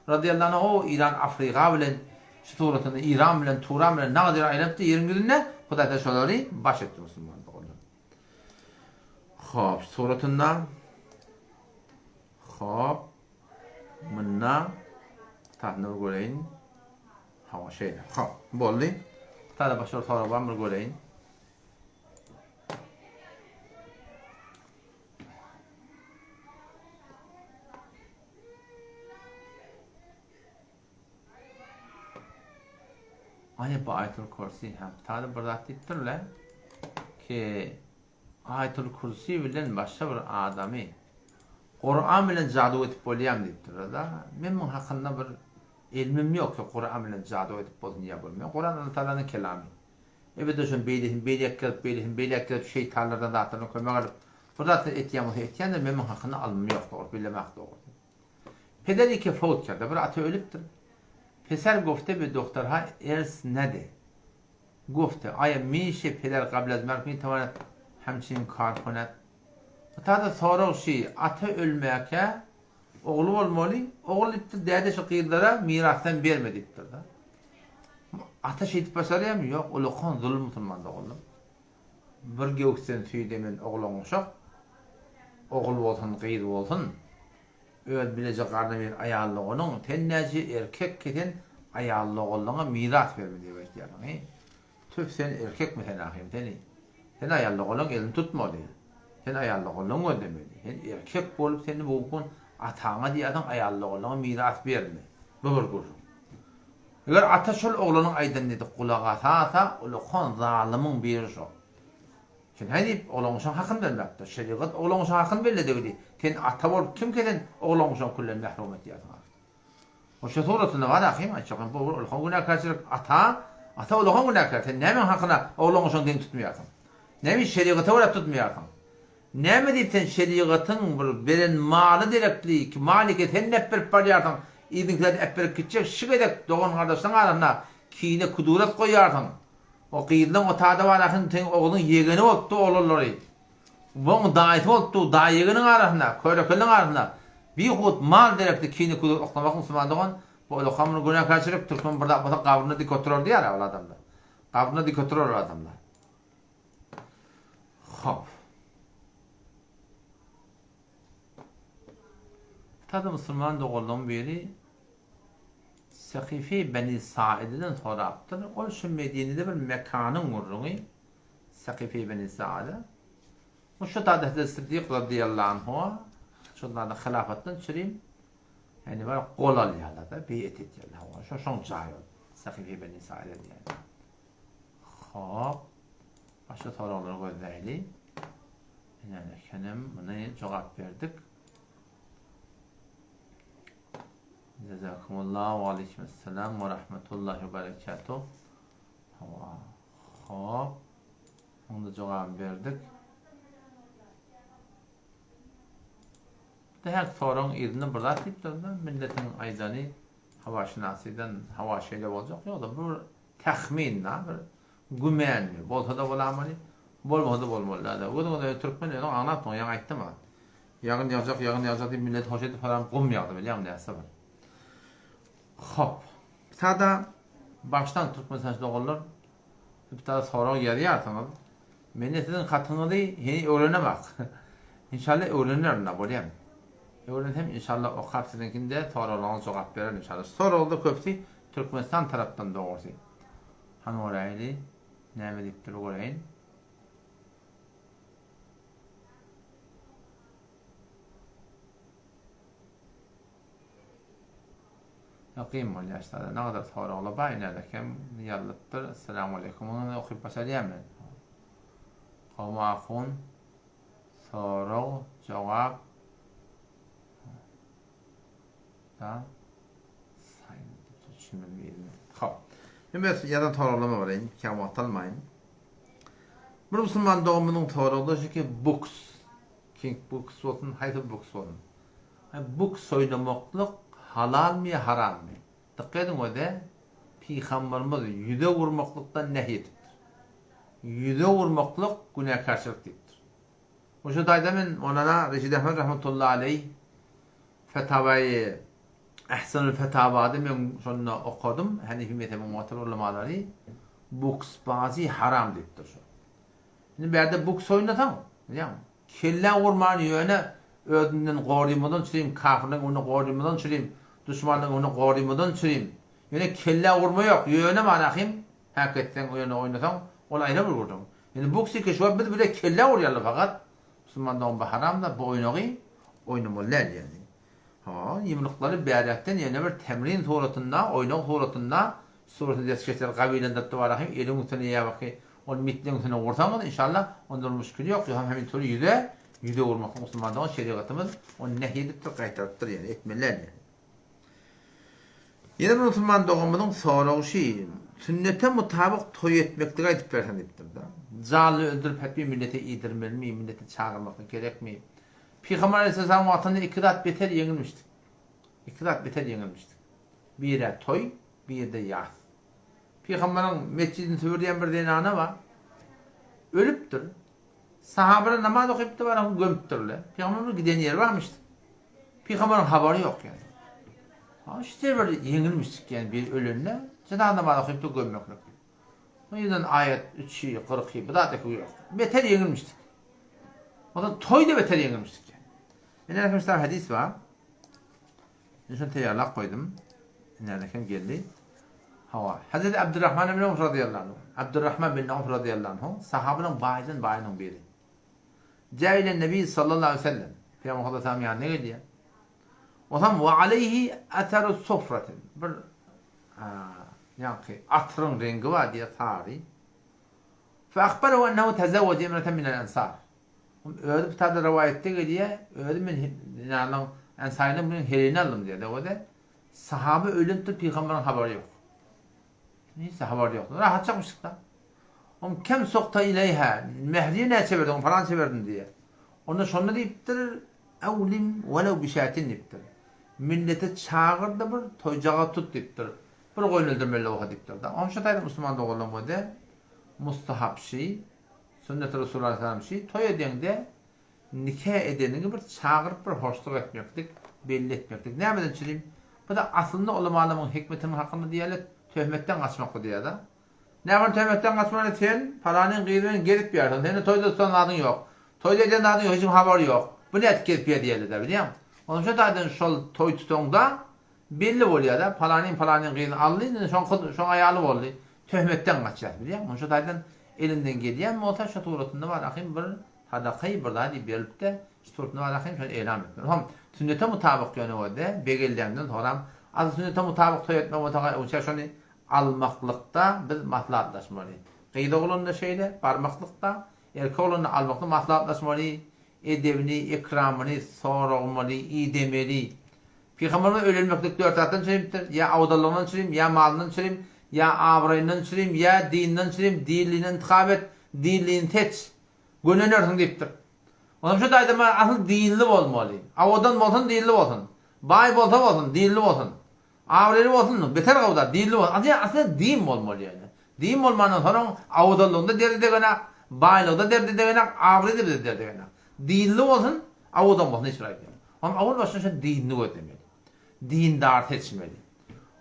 radiyallahu anhu Iran Afriga bilen Şu suratynda Iran bilen Turan bilen nagt ýere aýlanypdy ýeriň ýüzünde, Hudaý Taala şolary baş etdi musulman doganlar. Hop, suratynda Hop. Munda tatyny bir göreýin. Hawa şeýle. Hop, boldy. Taýda başga bir sorag barmy bir göreýin. Aý bu Aýatul Kursi hem taly bir zat diýipdirler ki Aýatul Kursi bilen başga bir adamy Kuran bilen jadu edip bolýarmy diýipdirler da. Men muň hakynda bir ilmim ýok ki Kuran bilen jadu edip bolsun ýa bolmaýar. Kuran Allah Taalanyň kelamy. Ebede şony beýlesini beýläk ýazyp, beýlesini beýläk ýazyp, şeýtanlardan zatlardan kömek alyp, bir zatlar etýän bolsa etýändir, men muň hakynda ylmym ýok dogrusy, bilemok dogrusy. Peder ike fowt kerdi, bir ata ölüpdir. Peser gofte be dohtarha ers nede. Gofte, aýa mişe peder gabl az merg mi tawanat hemçinin kar konat. Ata-da sorag şi, ata ölmäkä ogly bolmaly, ogul diýipdir, däde şu gyzlara mirasdan berme diýipdir-de. Ata şeýdip başarýarmy? Ýok, ulakan zulum musulmanda oglum. Bir göwüsden süýt emen oglan-uşak, ogul bolsun, gyz bolsun, öz bileje garny bir aýal doganyň, sen näçe erkek ki sen aýal doganlaňa miras berme diýip aýtýarsyň, he? Tüf sen erkekmi sen ahym seni? Sen aýal doganlaň elini tutmaly. Sen aýal doganlaňy gözlemeli. Sen erkek bolup sen bu gün ataňa diýýärsiň aýal doganlaňa miras berme. Bu bir gürrüň. Eger ata şol oglanyň aýdanyny edip gulak asasa, ulakan zalymyň biri şo. Sen hä diýip, oglan-uşagyň hakyny bermekdir. Şerigat oglan-uşagyň hakyny belledigi, sen ata bolup kimkä sen oglan-uşagyň külden mährum etýärsiň ahyr. Şo suratynda bar ahym aýtjak bu bir ulakan günäkärçilik. Ata, ata ulakan günäkär. Sen nämäň hakyna oglan-uşagyň deň tutmaýarsyň? Näme şerigata görä tutmaýarsyň? Näme diýip sen şerigatyň bir beren maly derekli ki malike sen äpberip barýarsyň, yzyňkylar äpberip gitjek şu gezek dogan-gardaşlaryň arasynda kine kudurat goýýarsyň. O gyzlaň o tada bar ahyn seň ogluň ýegeni bolupdy oglanlary. Oň daýysy bolupdy daýy ýegeniň arasynda, körekeliň arasynda bihut mal derekli kine kudurat oklamak musulman dogan bu ulakam bir günäkärçilik türkmen bir zat bolsa gabrynda dik oturar diýýär ol adamlar. Gabrynda dik oturar ol adamlar. Hop. Tabi musulman doganlaryň biri Sakifi Beni Saideden sorapdyr. Ol şu Medinede bir mekanyň gürrüňi Sakifi Beni Saide. Bu şu taýda Hazreti Siddik radiyallahu anhu şu taýda hilafatdan çürim yani bir gol alýarlar da, beýet edýärler. Şo şoň jaýy ol. Sakifi Beni Saide diýýär. Hop. Başga soraglary gözläýli. Ine ekenim, muny jogap berdik. Jazakumullah we aleykümselam we rahmetullahi we berekatuh. Hawa. Hop. Muny da jogap berdik. Her soragyň yzynda bir zat diýipdir-de, milletiň aýdany hawaşynasydan hawa şeýle boljak ýok-da, bu bir Tahmin-da, bir gümänmi, bolsa-da bolamaly, bolmasa-da bolmaly däl-de. Gözüňize türkmen özüň aňlapsyň, ýaňy aýtdym-a. Ýagyn ýagjak, ýagyn ýagjak diýip milleti hoş edip haram gum ýagdy bilýäňmi nätse bir. Hop. Sada başdan türkmenistançy doganlar bir tane sorag ýazýarsyňyz. Mende siziň hatyňyzy heniz öwrenemak. Inşallah öwrenerin-de bolýamy. Öwrensem inşallah okap siziňkinde soraglaryňyza jogap bererin inşallah. Soragda köpüsi Türkmenistan tarapdan dogrusy. Hany göräýli näme diýipdir göreýin. Ýa kyn bolýar ştada nagadar soraglar bar inerde kem ýazylypdyr. Essalamu aleýkum muny okyp başarýan men. Gowmy ahun sorag jogap da Hop. Men biraz ýazan soraglaryma baraýyn, kän wagt almaýyn. Bir musulman doganymyzyň soragy şu ki buks, king buks bolsun, haýsy buks bolsun. Buks oýnamaklyk halalmy ýa harammy? Dykgat ediň öze, Pygamberimiz ýüze urmaklykdan nehy edipdir. Ýüze urmaklyk günäkärçilik diýipdir. Şu taýda men Molana Reşid Ahmed rahmetullahi aleýh Fetawaýy Ahsanul Fetawada men şonda okadym, Hanefi mezhebiň mu'teber ulamalary boksbazy haram diýipdir şo. Indi bärde boks oýnasaň, bilýäňmi? Kellä urman ýöne özünden gorymyzdan çürim, kafirleň öňünde gorymyzdan çürim, duşmanlaryň öňünde gorymyzdan çürim. Ýöne kellä urma ýok, ýöne manahym häk etseň ýöne oýnasaň, ol aýra bir gürrüň. Indi boks eke şu wagt biz bile kellä urýarlar fakat Musulman dogan bu haramda bu oýnagy oýnamaly däl ýagny. Ha, ýumruklary bäräkden ýöne bir temrin suratynda, oýnag suratynda suratyny deskeçler gawilendirip barahym eliň üstüne ýa baky ol mitliň üstüne ursaňyz inşallah onda bir müşkil ýok ýogsam hemin tory ýüze ýüze urmaklyk musulman dogan şerigatymyz ony nehy edipdir gaýtarypdyr ýagny etmeli däl ýagny. Ýene bir musulman doganymyzyň soragy şi, Sünnete mutabyk toý etmekligi aýdyp berseň diýipdir-de. Janly öldürip hetmi millete iýdirmelimi, milleti çagyrmaklyk gerekmi? Pygamber aleýhissalamyň wagtynda iki zat beter ýeňilmişdik. Iki zat beter ýeňilmişdik. Birä toý, birde ýas. Pygamberiň metjidini süpürýän bir zenana bar. Ölüpdir. Sahabalar namaz okypdy baryny gömüpdirler. Pygamberiň bir giden ýeri barmyş. Pygamberiň habary ýok ýaly. Ha, şu bir ýeňilmişdik ýani bir ölende jyna namaz okypdy gömmeklik. O ýerden aýat 3-i, 40-y bu zat ýok. Beter ýeňilmişdik. Ondan toýda beter ýeňilmişdik. Ine arkadaşlar hadis bar. Men şony taýýarlap goýdum. Ine hem geldi. Hawa. Hazreti Abdurrahman ibn Awf radiyallahu anhu. Abdurrahman bin Awf radiyallahu anhu sahabalaryň baýdan baýynyň biri. Jae ile Nebi sallallahu aleyhi ve sellem. Peygamber sallallahu aleyhi ve sellem ýanyna gelýär. Osam we aleyhi atharu sufratin. Bir ýaňky atyryň reňgi bar diýýär, sary. Fa akhbarahu ennehu tazawwaja imratan min al-ansar. Özi bu taýda rowaýatda gelýär, özi men zenanyň Ensarynyň biriniň heleýini aldym diýýär. Däwede sahaba öýlenipdir, pygamberiň habary ýok. Hiç habary ýok. Rahat çykmyşdyk-da. Oň kem sokta ileýhä, mehriýe näçe berdiň, palança berdim diýýär. Onda şonda diýipdir, Awlim welew bişätin diýipdir. Milleti çagyr-da bir toýjaga tut diýipdir. Bir goýun öldürmeli bolsa diýipdir-de. Oň şu taýda musulman doganlaryň özi mustahap şi, Sünnet Resuly aleyhisselam şi toý edeňde nika edeniňi bir çagyryp bir hoşluk etmeklik, belli etmeklik. Nämeden çürim? Bu-da aslynda ulamalarymyň hikmetiniň hakynda diýerler, töhmetden gaçmakly diýýär-de. Näme töhmetden gaçmaly sen palanyň gyzy bilen gezip ýörsiň, sende toýda tutan zadyň ýok. Toýda eden zadyň ýok, hiç kim habary ýok. Bu nädip gezip ýör diýerler-de, bilýäňmi? Onsoň şo taýdan şol toý tutaňda Belli bolýar-da, palanyň palanyň gyzyny aldy, indi şoň gyz, şoň aýaly boldy. Töhmetden gaçýas, bilýäňmi? Muny şo taýdan elinden gelýän bolsa, şo suratynda bar ahym bir sadakaýy bir zat diýip berilip-de, şu suratynda bar ahym şony eýlam etmeli. Hom, sünnete mutabyk ýöne boldy, begelýänden soram, asyl sünnete mutabyk toý etmek bolsa, öňçä şony almaklykda biz maslahatlaşmaly. Gyz oglanda şeýle, barmaklykda, erkek oglanda almakda maslahatlaşmaly, edebini, ekramyny soragmaly, idemeli. Pygamberimiz öýlenmeklik dört zatdan çürimdir, ýa awdallygyndan çürim, ýa malyndan çürim, ýa abraýyndan çürim, ýa dininden çürim, dinlini intihap et, dinlini seç, gönenersiň diýipdir. Onam şu taýda maňa asyl dinli bolmaly. Awadan bolsun, dinli bolsun. Baý bolsa bolsun, dinli bolsun. Abraýly bolsun, beter gowy zat, dinli bolsun. Asyl asyl din bolmaly ýöne. Din bolmandan soň awadallygynda derdi degenak, baýlygda derdi degenak, abraýda bize derdi degenak. Dinli bolsun, awadan bolsun hiç bir aýdýan. Onuň owal başynda şo dinini gözlemeli. Dindar seçmeli.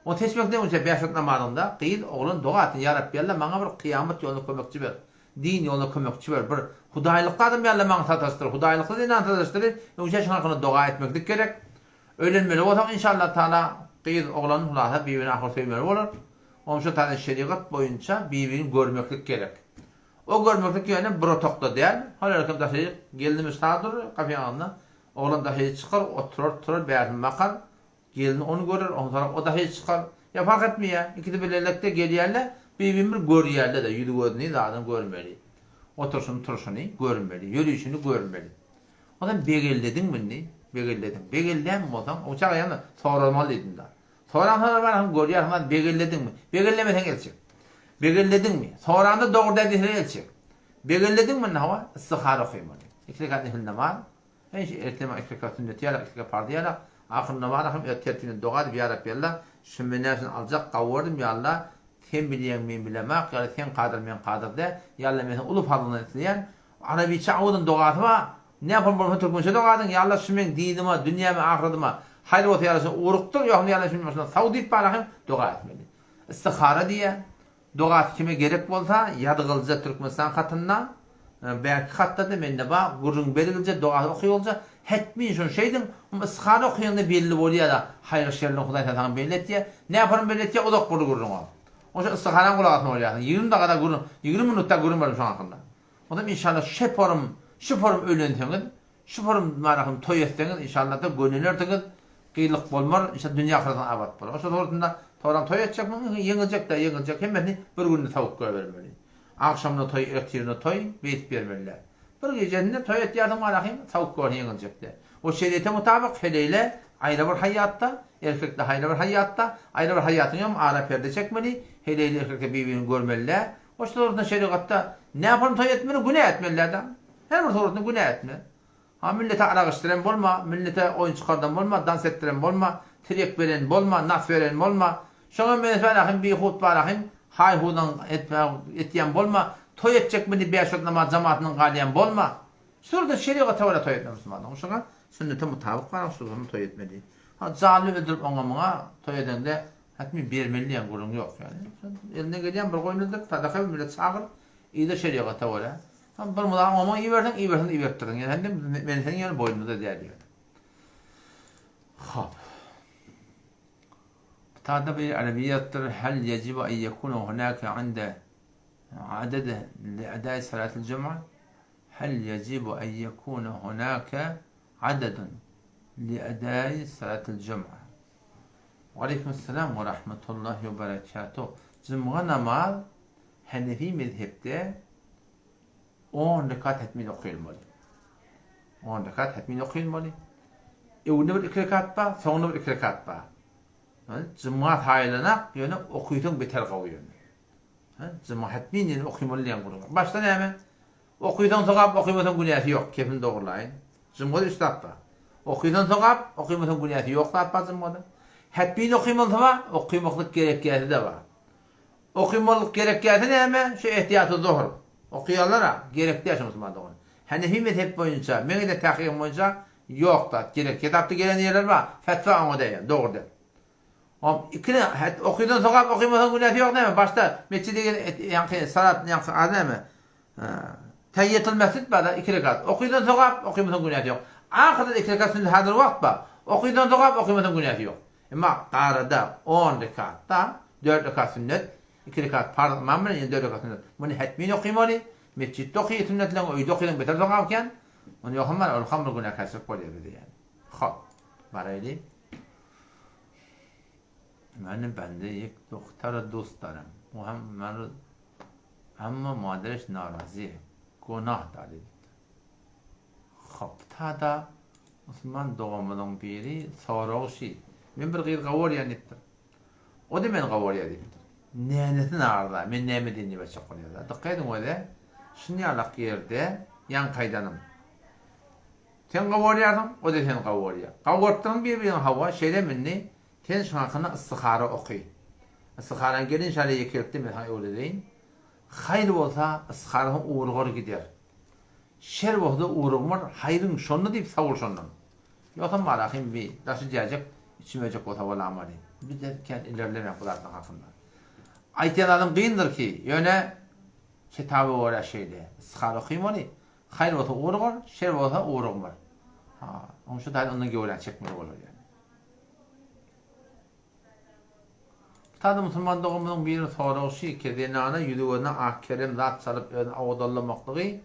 Ony seçmek näme üçin bäş wagt namazyňda gyz, oglan doga etsin, Ýa Rabbi Alla maňa bir kyýamat ýolunda kömekçi ber. Din ýolunda kömekçi ber. Bir hudaýlykly adam ýa Alla maňa sataşdyr, hudaýlykly zenan sataşdyr. Öňçä şoň hakynda doga etmeklik gerek. Öýlenmeli bolsaň inşallah taala gyz, oglan hulasa bir-birini ahyr söýmeli bolar. Onuň şo taýdan şerigat boýunça bir-birini görmeklik gerek. O görmeklik ýöne bir otagda däl. Hol erkek daşaryk gelnimiz sag durur, gapyň agzynda. Oglan daşary çykar, oturar, turar, bärsini bakar. Gelni ony görer, onsoňrak o daşary çykar. Ýa fark etmeýär. Ikisi bilelikde gelýärler, bir-birini bir görýärler-de, ýüzi-gözüni, zadyny görmeli. Oturyşyny, turşuny görmeli, ýörüşini görmeli. Onsoň begellediňmi indi? Begellediň. Begellän bolsaň, o çaga ýa-da soramaly diýdim-de. Soran soran barasyn görýärsiň zat begellediňmi? Begellemeseň el çek. Begellediňmi? Soranda dogry däl diýseler el çek. Begellediňmi indi hawa istihara okaýmaly. Iki rekat nefil namaz. Hemişe erteme iki rekat sünneti ýalak, iki rekat parzy ýalak. Ahyr namaz hem öz tertibinde doga edip ýa Rabbi Alla şu men näsini aljak gawy gördüm ýa Alla sen bilýäň men bilemak ýa sen kadyr men kadyr däl ýa Alla men seniň uly fazlyňdan isleýän Arabiça owadan dogasy bar. Näpon bolsa türkmençe doga ediň, ýa Allah şu meň dinime, dünýäme, ahyratyma haýyr bolsa ýa Allah şuny ugrukdyr, ýogsam ýa Allah şuny başyndan saw diýip bana hem doga etmeli. Istihara diýýär. Dogasy kime gerek bolsa ýazgylja Türkmenistan hatynda, bärki hatda-da mende bar, gürrüň bergilje, dogasy okygylja, hetmin şuny şeýdiň, um istihara okaýaňda belli bolýar-da, haýyr-şerrini Hudaý saňa belli etýär. Näporum belli etýär, uzak bir gürrüň ol. Oňa istiharaň gulak asmaly bolýarsyň. 20 dakada gürrüň, 20 minutda gürrüň berdim şoň hakynda. Onam inşallah şeporym şuporym öýlenseňiz şuporym marahym toý etseňiz inşallah da gönenersiňiz gyýlyk bolmar inşallah dünýe ahyratyň abat bolar oşo dogrusynda toram toý etjekmiň ýeňiljek da ýeňiljek hemmesini bir günde sowuk goýbermeli agşamyna toý ertirine toý beýdip bermeli bir gijesinde toý etýärsiň marahym sowuk görse ýeňiljekde o şeriýete mutabyk heleýle. Aýra bir haýýatda, erkekde haýra bir haýýatda, aýra bir haýýatyň ýom ara perde çekmeli, heleýli erkekde bir-birini görmeli-dä. O suratynda şerigatda näpon toý etmeli, günä etmeli-dä. Her bir suratynda günä etme. Ha millete arak içdiren bolma, millete oýun çykardan bolma, dans etdiren bolma, tirýek beren bolma, nas beren bolma. Şoňa meňzeş bihut barahym haý-hudan etýän bolma, toý etjekmi diýip bäş wagt namaz jamaatyndan galýan bolma. Şurada şerigata görä toý etme musulmanlaryň. Şoňa sünnete mutabyk baran şurada toý etmeli. Ha janly öldürip oňa muňa toý edeňde hatmi bermeli diýen gürrüň ýok ýaly. Elinden gelýän bir goýun öldürip sadaka ber millet çagyr yza şerigata görä. Ha bir muňa oňa muňa iberseň iberseň iberipdirsiň. Ýöne hem men seniň ýöne boýnumda däl ýöne. Hop. Kitabda bir arabiýatdyr hal yejibu en yekuna hunaka inde adede li edai salatil jum'a Hel yejibu en yekune hunake adedun li edai salatil jum'a. Waleýkim esselam we rahmetullahi we berekatuh. Jumga namaz Hanefi mezhepde on rekat hetmin okylmaly. On rekat hetmin okylmaly. Öwünde bir iki rekat bar, soňunda bir iki rekat bar. Jumga saýylanak, ýöne okysaň beter gowy ýöne. Jumga hetmin ýöne okymaly diýen gürrüň. Başda näme? Okysaň sogap, okymasaň günäsi ýok. Kepini dogurlaýyn. Jumgada üç zat bar. Okysaň sogap, okymasaň günäsi ýok zat bar jumgada. Hetmin okymalysy bar, okymaklyk gerekýäsi-de bar. Okymalyk gerekýäsi näme? Şu ehtiýaty zuhr. Okaýarlar-a, gerek däl şu musulman dogan. Hanefi mezhep boýunça, meň eden tahkygym boýunça ýok zat, gerek. Kitapda gelen ýerler bar, fetwa oňa degýär, dogry däl. Hom ikini het okydan sogap okymasaň günäsi ýok näme başda metjide gel ýaňky salat ýaňky az näme Tahiýatul mesjid bar iki rekat okydan sogap okymasaň günäsi ýok ahyrda iki rekat sünnet hazyr wagt bar okydan sogap okymasaň günäsi ýok emma garada on rekatda dört rekat sünnet iki rekat parz ymam bilen ýene dört rekat sünnet muny hetmin okymaly metjitde oky sünnetleň öýde okysaň beter sogap eken ony ýokam bar ol ham bir günäkärçilik bolýar bize ýani hop baraýly. Men bende ýek dogtara dost daram. O hem men amma madereş narazy. Gonah da diýipdir. Hop, tada musulman doganymyzyň biri soragy şi. Men bir gyz gaworýan diýipdir. O da meni gaworýar diýipdir. Nänesi narza, men näme diýen diýip aýtjak bolýar. Dykgat ediň öze, şunýalak ýerde ýaňky aýdanym. Sen gowurýarsyň, o-da seni gowurýar. Gowurtdygyň bir-biriňi hawa, şeýlemi indi, sen şuň hakynda ystyhara oky. Ystyharany gel inşallah ýekelikde men saňa öwredeýin. Haýyr bolsa ystyharasyň ugrugar gider. Şer bolsa-da ugrugmar, haýryň şonda diýip sag bol şondan. Ýogsam barahym bi daşy jäjek, içi möjek bolsa bolamaly. Bizler kän ilerlemäň bu zatlaryň hakynda. Aýtýan zadym gyndyr ki, ýöne kitaba görä şeýle. Ystyhara okymaly. Haýyr bolsa urugar, şer bolsa urugmar. Ha, oň şu taýdan ondan göwräni çekmeli bolar ýaly. Bu taýda musulman doganymyzyň biriniň soragy şy ki, zenana ýüzi-gözüne ak kerem zat çalyp özüni owadanlamaklygy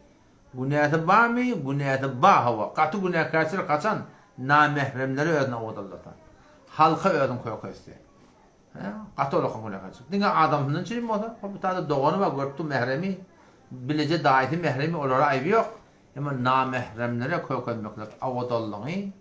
günäsi barmy? Günäsi bar hawa. Gaty günäkärçilik haçan namähremlere özüni owadanlasa. Halka özüni köketse. Hä, gaty olakan günäkärçilik. Diňe adamsyndan çürim bolsa, hop bu taýda dogany bar, görüp dur mähremi, bileje daýysy mähremi, olara aýby ýok. Emma namähremlere kökelmeklik, owadanlygyňy,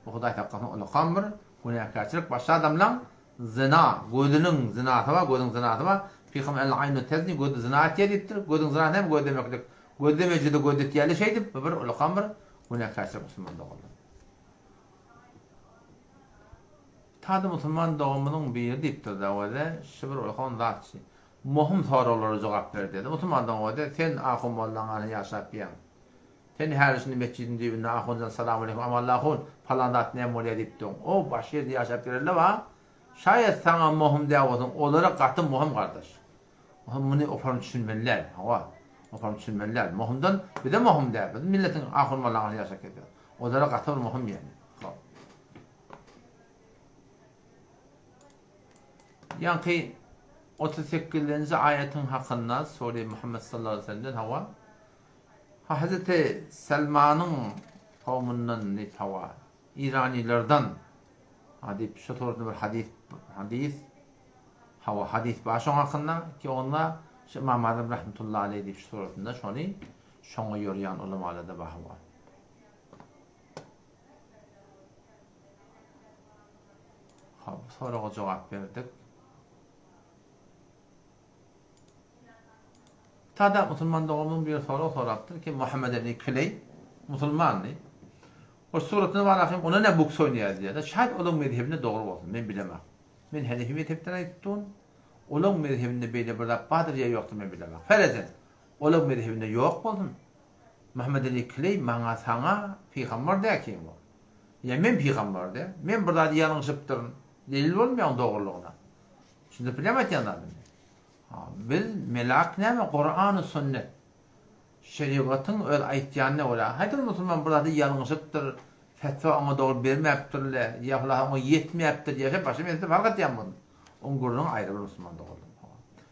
bu Hudaý saklasyn olakan bir günäkärçilik. Başga adamlaň zyna, gözüniň zynasy bar, gözüň zynasy bar. Pygamber El aýnu tezni, göz zyna etýär diýipdir. Gözüň zynasy näme? Gözlemeklik. Gözlemejede gözletýärler şeýdip, bu bir olakan bir günäkärçilik musulman doganlar. Tada musulman doganymyzyň biri diýipdir Dawede şu bir ulkan zatçy. Mohum soraglara jogap ber diýdi. Musulman dogan Dawede sen ahun mollaň arasynda ýaşap ýaň. Sen häli şindi metjidiň düýbünde ahunjan salam aleýkum Amanly ahun palan zat näme bolýar diýip duň. O başga ýerde ýaşap ýörenler bar. Şaýat saňa mohum däl bolsun olara gaty mohum gardaş. Ohm muny oparym düşünmeli däl. Hawa. Oparym düşünmeli däl. Mohumdan bize mohum däl. Biz milletiň ahun mollaň arasynda ýaşap gezýäs. Olara gaty bir mohum ýaly. Hop. Ýaňky 38-nji aýatyň hakynda sure Muhammed sallallahu aleyhi ve sellemden hawa. Ha Hazreti Selmanyň kowmundan diýip hawa. Iranilerden ha diýip şu surada bir hadys hadys hawa hadys bar şoň hakynda ki onda şu Imam Azam rahmetullahi aleyh diýip şu suratynda şony şoňa ýorýan ulamalarda bar hawa. Bu soraga jogap berdik. Tada musulman doganymyzyň biri sorag sorapdyr ki, Muhammed Eli Kleý musulmandy. Ol suratyna barahym ona ne buks oýnaýar diýýär. Şaýat olaň mezhebinde dogry bolsun, men bilemok. Men Hanefi mezhepden aýtdym. Olaň mezhebinde beýle bir zat bardyr ýa ýokdur men bilemok. Ferezen, olaň mezhebinde ýok bolsun. Muhammed Eli Kleý maňa saňa pygamber däl kim ol. Ýa men pygamber däl. Men bir zady ýalňyşypdyryn. Delil bolmaýar oň dogrulygyna. Düşündirip bilýärmi aýtýan zadymy? Ha, biz melak näme? Kurany sünnet. Şerigatyň öz aýtýanyna görä. Haýsy bir musulman bir zady ýalňyşypdyr, fetwa oňa dogry bermäpdirle, ýa hulasa oňa ýetmäpdir, ýa şe başga mesele fark etýän bolsun. Oň gürrüňi aýry bir musulman dogrudan.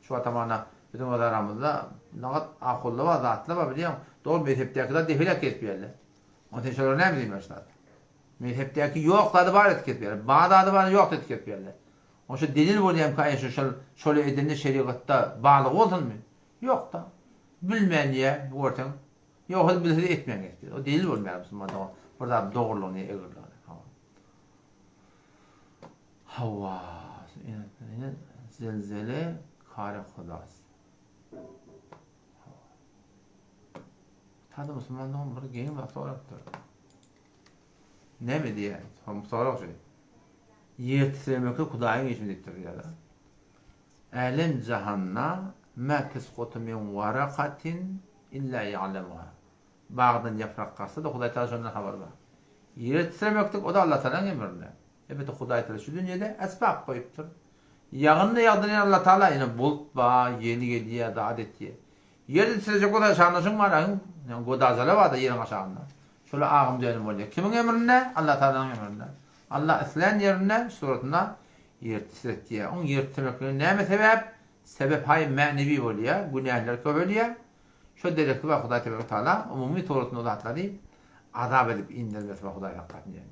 Şu wagtam ana biziň öz aramyzda nagat ahulla bar, zatlar bar bilýäň, dogry mezhepdäki zat defelek kesip ýerler. Onda sen şolara näme diýmeli şu zat? Mezhepdäki ýok zady bar edip kesip ýerler. Bar zady bar ýok edip kesip ýerler. Onda şu delil bolýamka aý şu şol şoly edende şerigatda barlygy bolsunmy? Ýokda. Bilmän diýýär, görseň. Ýogsa bilse-de etmän kesip ýer. O delil bolmaýar musulman dogan. Bir zat dogrulygyny ýa egriligini. Hawa. Hawa. Ine zelzele kary hudas. Hawa. Tada musulman dogan bir geň zat sorapdyr. Näme diýýär? Sorag şu. Ýer titremeklik Hudaýyň işimi diýipdir diýýär. Älem jahanda ma teskutu min warakatin illa ýa'lemuha. Bagdan ýaprak gaçsa-da Hudaý Tagala şondan habary bar. Ýer titremeklik o-da Allah Tagalaň emrinde. Elbetde Hudaý Tagala şu dünýede esbap goýupdyr. Ýagyn-da ýagdyrýan Allah Tagala ine bulut bar, ýel gelýär, zat etýär. Ýer titrejek bolsa aşagynda şuň bar, agyň godazala bar-da ýeriň aşagynda. Şola agym dönüm bolýar. Kimiň emrinde? Allah Tagalanyň emrinde. Allah islän ýerinde suratynda ýer titretýär. Oň ýer titremekligine näme sebäp? Sebep haý mänewi bolýar, günähler köpelýär. Şo derekli bar Hudaý tebarek taala umumy suratynda o zatlary azap edip indermesi bar Hudaý saklasyn diýen.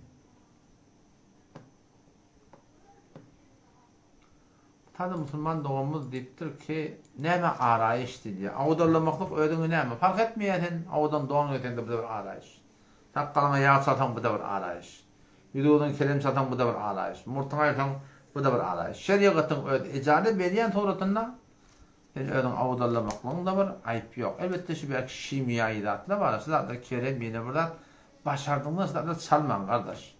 Sada musulman doganymyz diýipdir ki, näme araýyş diýdi. Awadanlamaklyk özüňe näme? Parh etmeýär sen awadan don geýseňde bu-da bir araýyş. Sakgalyňa ýag çalsaň bu-da bir araýyş. Ýüzüňe kerem çalsaň bu-da bir araýyş. Murtuňy aýyrsaň bu-da bir araýyş. Şerigatyň öz ejaza berýän suratynda sen özüňi awadanlamaklygyň-da bir aýp ýok. Elbetde şu belki şimiýaýy zatlar bar, şu zatlar kerem ýene bir zat. Başardygyňdan şu zatlary çalmaň gardaş.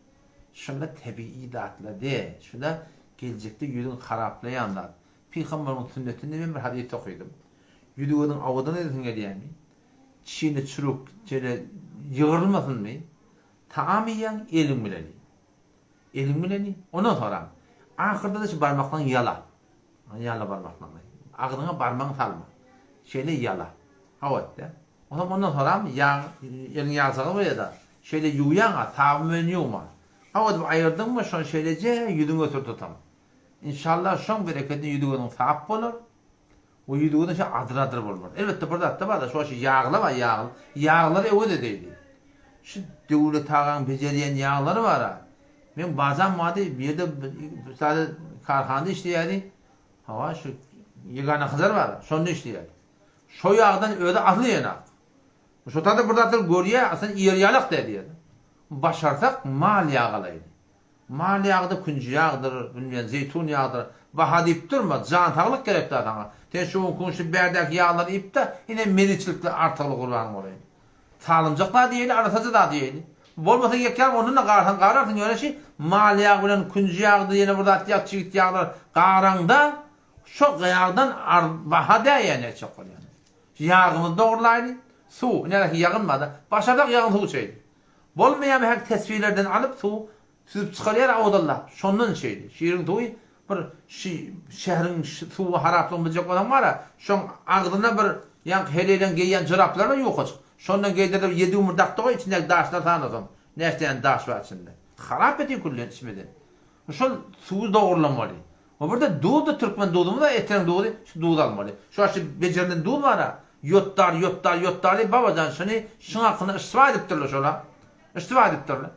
Şunda tebigy zatlar däl. Şunda geljekde ýüzüňi haraplaýan zat. Pygambaryň sünnetinde men bir hadys okydym. Ýüzi-gözüň awadan edesiň gelýärmi? Çişinde çürük, şeýle ýygrylmasynmy? Tagam iýýäň, eliň bilen iý. Eliň bilen iý. Ondan soram, ahyrda-da şu barmaklaryňy ýala. Ýala barmaklaryňy. Agzyňa barmagyňy salma. Şeýle ýala. Hawa etde. Onsoň ondan soram ýag, eliň ýagjagy bolýa-da, şeýle ýuwýaň-a, sabyn bilen ýuwma. Hawa edip aýyrdyňmy, şony şeýleje ýüzüňe sürtetem. Inşallah şoň berekedine ýüzi-gözüň sap bolar we ýüzi-gözüň şeýle adyr-adyr bolmaz. Elbetde bir zat-da bar-da, şo şu ýaglar bar, ýag, ýaglary öwez edeýli. Şu Döwlet agaň bejerýän ýaglary bar-a. Meň bajam bardy, bir ýerde bir sade karhanada işleýärdi. Hawa, şu ýegana hyzar bar, şonda işleýärdi. Şo ýagdan özi asyl ýenak. Şo taýda bir zatlar görýär, aslynda iýer ýalak däl diýýär. Başarsak mal ýagy alaýly. Mal ýagy-da künji ýagdyr, bilmeýän zeýtun ýagdyr. Baha diýip durma, jan saglyk gerek däl saňa. Sen şu günki şu bärdäki ýaglary iýip-de, ine meliçilikde artykly gurbanyň bolaýyn. Salynjak zady iýeli, arassaja zady iýeli. Bolmasa ýek ýag ondan-da garsaň gararsyň, ýöne şi mal ýagy bilen künji ýagydyr ýene bir zat ýag, çigit ýaglar garaňda, Şo ýagdan baha däýýän etjek bolýan. Şu ýagymyzy dogrulaýly, suw, nädäki ýagyn barda, başarsak ýagyn suw içeýli. Bolmaýamy häki tesbilerden alyp suw süzüp çykarýar awazallap, şondan içeýli. Şiriň suwy bir şi şäheriň suwy haraplygyny biljek bolsaň bara, şoň agzyna bir ýaňky heleýleň geýýän joraplary bar ýukajyk. Şondan geýdirip ýedi gün bir dakdy goý içindäki daşlary sanasaň, näçe däne daş bar içinde. Harap edýär küllen içmeden. Şol suwy dogrulamaly. O birde duz-da türkmen duzumyz bar etreň duzy şu duzy almaly. Şu wagt şu bejerilen duz bar-a ýotdar ýotdar ýotdar diýip babajan şuny şuň hakynda yştyba edipdirler şola. Yştyba edipdirler.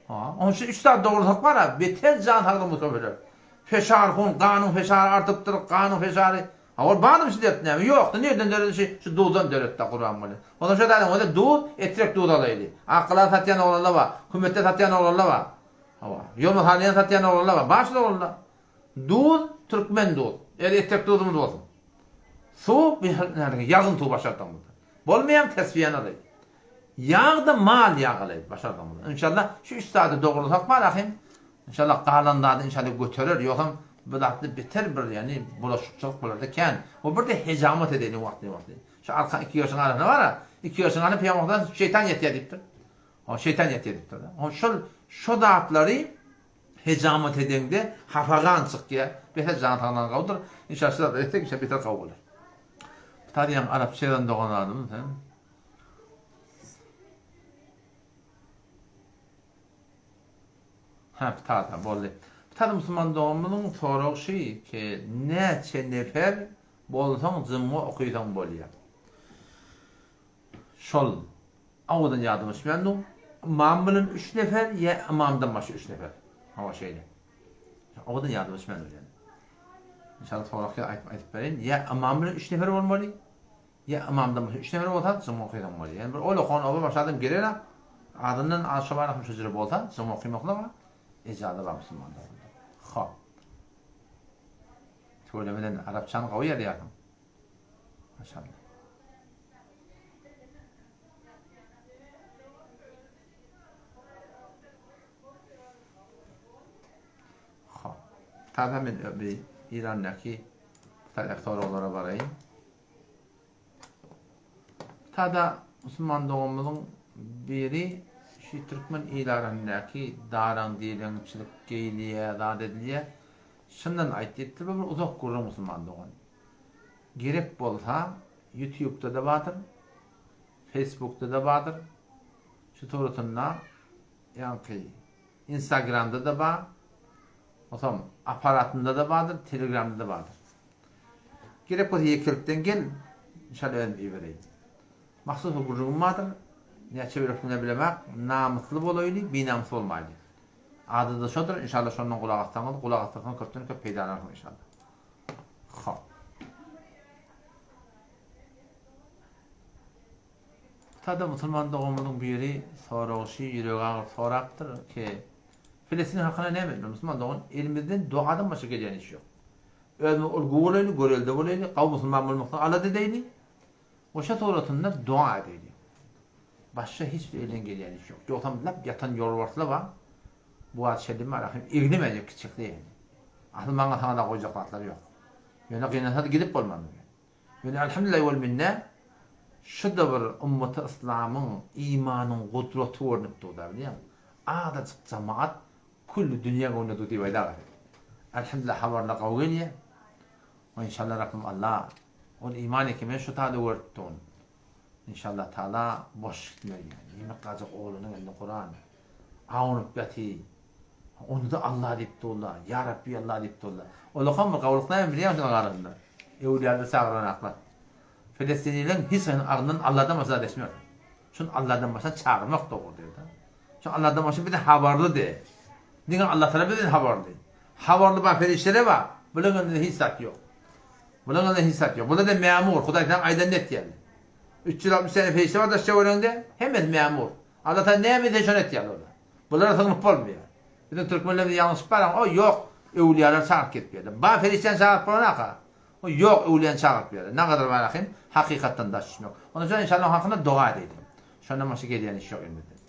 Ha, onuň üçin üç zat dogrusak bar-a beter jan saglygymyz köpeler. Feşar hun ganyň feşary artypdyr, ganyň feşary. Ha ol barmy şu dert näme? Ýokdy. Nirden döredi şu şu duzdan döretdi Gurbanguly. Onsoň şo zadyň özi duz, etrek duz alaýly. Akgalada satýan oglanlar bar. Kümetde satýan oglanlar bar. Hawa. Ýolma salýan satýan oglanlar bar. Bar şul oglanlar. Duz, türkmen duz. Eger etrek duzumyz bolsun. Suw, ýagyn suw başardygyňyzda. Bolmaýan tesbiýäni alaý. Ýag-da mal ýagy alaý başardygyňyzda. Inşallah şu üç zady dogrusak bar ahym. Inşallah galan zady inşallah göterer. Ýogsam bu zatda beter bir ýagny bulaşykçylyk bolarda kän. We bir-de hejamat edeýin wagtly-wagtly. Şu arka iki ýaşyň arasynda bar-a, iki ýaşyň arasynda pygamberden şeýtan ýetýär diýipdir. O şeýtan ýetýär diýipdir. O şol şo zatlary hejamat edeňde hapa gan çykýar. Beter jan saglygyna gowudyr. Inşallah şu zatlary etsek inşallah beter gowy bolar. Bu taýda arapça ýazan dogan adamyz hem. Hä Ptada boldy. Ptada musulman doganymyzyň soragy şy ki näçe nefer bolsaň jymga okysaň bolýa. Şol owadan ýadyma düşmän dur. Ymam bilen üç nefer ýa ymamdan başga üç nefer. Hawa şeýle. Owadan ýadyma düşmän dur ýöne. Inşallah sorag aýdyp aýdyp bereýin. Ýa ymam bilen üç nefer bolmaly. Ýa ymamdan başga üç nefer bolsa jyňňy okysaň bolýar. Ýani bir olakan oba başga adam gerenak. Azyndan az şo barahym şo jüre bolsa jyňňy okymaklyga ejaza bar musulmanda. Hop. Tüwelemeden arapçany gowy ýazýarsyň. Maşallah. Hop. Taza men bir İrandaky soraglara baraýyn. Tada musulman doganymyzyň biri şu türkmen il arasyndaky daraň direňçilik geýilýä zat edilýä şundan aýt diýipdir bu bir uzak gürrüň musulman dogan gerek bolsa ýutubda-da bardyr feýsbukda-da bardyr şu suratynda ýaňky instagramda-da bar Otam aparatynda-da bardyr, telegramda-da bardyr. Gerek bolsa ýekelikden gel, inşallah özüm ibereýin. Mahsus bir gürrüňim bardyr, näçe berekdigini bilemak, namysly bolaýly, binamys bolmaýly. Ady-da şodur, inşallah şondan gulak assaňyz, gulak assaňyz köpden köp peýdalanarsyňyz inşallah. Hop. Sada musulman doganymyzyň biri soragyşy ýüregi agyryp sorapdyr ki, Filistin halkyna näme etmeli? Musulman dogan, elimizden dogadan başga gelýän iş ýok. Özümiz ulgy bolaýly, görelde bolaýly, gawy musulman bolmakdan alada edeýli. Oşa suratynda doga edeýli. Başga hiç bir elden gelýän iş ýok. Ýogsam lap ýatan ýolbarslar bar. Bu wagt şeýdip Rahym eglemejek kiçjikde ýaly. Asyl maňa saňa da goýjak zatlar ýok. Ýöne gynansa-da gidip bolmaz. Ýöne Elhamdülillah wel minne şu-da bir ümmaty yslamyň imanyň gudraty görnüp dur-da bilýäňmi? Azajyk jamaat külli dünýä göwnüne dur diýip aýdagaý. Elhamdülillah habarlar gowy gelýär. We inşallah Rabbim Allah ol iman eken men şu tada görüp durun. Inşallah Taala boş gitmez ýani. Ýemek gajak oglunyň elinde Kuran. Awunyp ýaty. Onda-da Allah diýip durlar. Ýa Rabbi Allah diýip durlar. Olakam bir gawulyk näme bilýäňmi şonuň arasynda? Öwlüýalar çagyranaklar. Filistinileň hiç haýsynyň agzyndan Allahdan başga zat eşitmersiň. Şuny Allahdan başga çagyrmak dogry diýdi. Şu Allahdan başga bize habarly diý. Diňe Allah Taala bizden habarly. Habarly bar perişdeler bar. Bularyň elinde hiç zat ýok. Bularyň elinde hiç zat ýok. Bular da mämur. Hudaý taala aýdanyny etýärler. 360 sene perişde bar daş töwereginde, hemmesi mämur. Allah Taala näme diýse şony etýärler olar. Bulara sygynyp bolmaýar. Biziň türkmenlerimiz ýalňyşyp baran, o ýok, öwlüýalar çagyryp gelip ýörler. Bar perişdäni çagyryp bolanaka. O ýok, öwlüýäni çagyryp ýörler. Nagadyr bar ahym, hakykatdan daş düşmek. Onuň üçin inşallah onuň hakynda doga edeýli. Şondan başga gelýän iş ýok elimizden.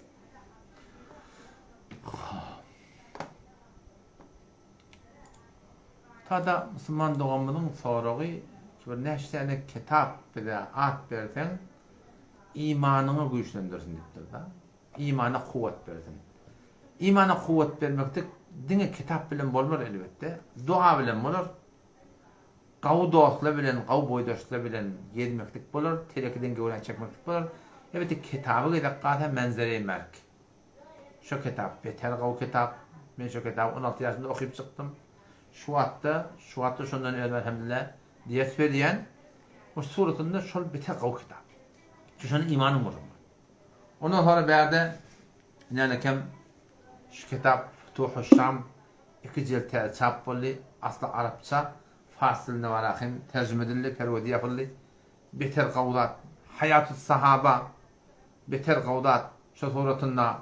Tada musulman doganymyzyň soragy, bir näçe tane kitap bize at berseň, imanyňy güýçlendirsin diýipdir-da. Imana kuwwat bersin. Imana kuwwat bermeklik diňe kitap bilen bolmar elbetde. Doga bilen bolar. Gawy dostlar bilen, gawy boýdaşlar bilen gezmeklik bolar, telekiden göwräňi çekmeklik bolar. Elbetde kitaby gezek galsa Menzere-i Merk. Şo kitap beter gawy kitap. Men şo kitaby 16 ýaşymda okyp çykdym. Şu wagtda, şu wagtda şondan özüm elhamdülillah ders berýän. Bu suratynda şol beter gawy kitap. Şu şony imanym bolsun. Ondan sonra bärde nälekem şu kitap Futuhuş Şam iki jilt täze çap boldy. Asly arapça, fars dilinde bar ahim terjime edildi, perwedi ýapyldy. Beter gowy zat. Haýatus Sahaba beter gowy zat. Şo suratynda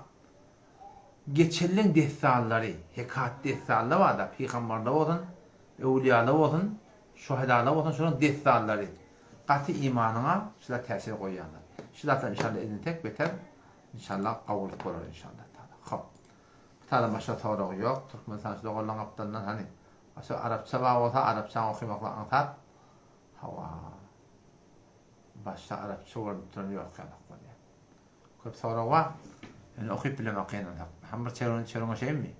geçenleň dessanlary, hekat dessanlar barda, pygamberler bolsun. Öwlüýalar bolsun, şuhadalar bolsun şolaryň dessanlary gaty imanyňa şular täsir goýýarlar. Şu zatlar inşallah edinsek beter inşallah gowulyk bolar inşallah taala. Hop. Bu taýdan başga sorag ýok. Türkmenistan şu doganlaryň gapdalyndan hany şu arapça bar bolsa arapçany okymaklyk aňsat. Hawa. Başda arapça görnüp duran ýok ýaly bolýar. Köp sorag bar. Ýöne okyp bilemok gynansak. Hem bir çerwini çerwňe şeými?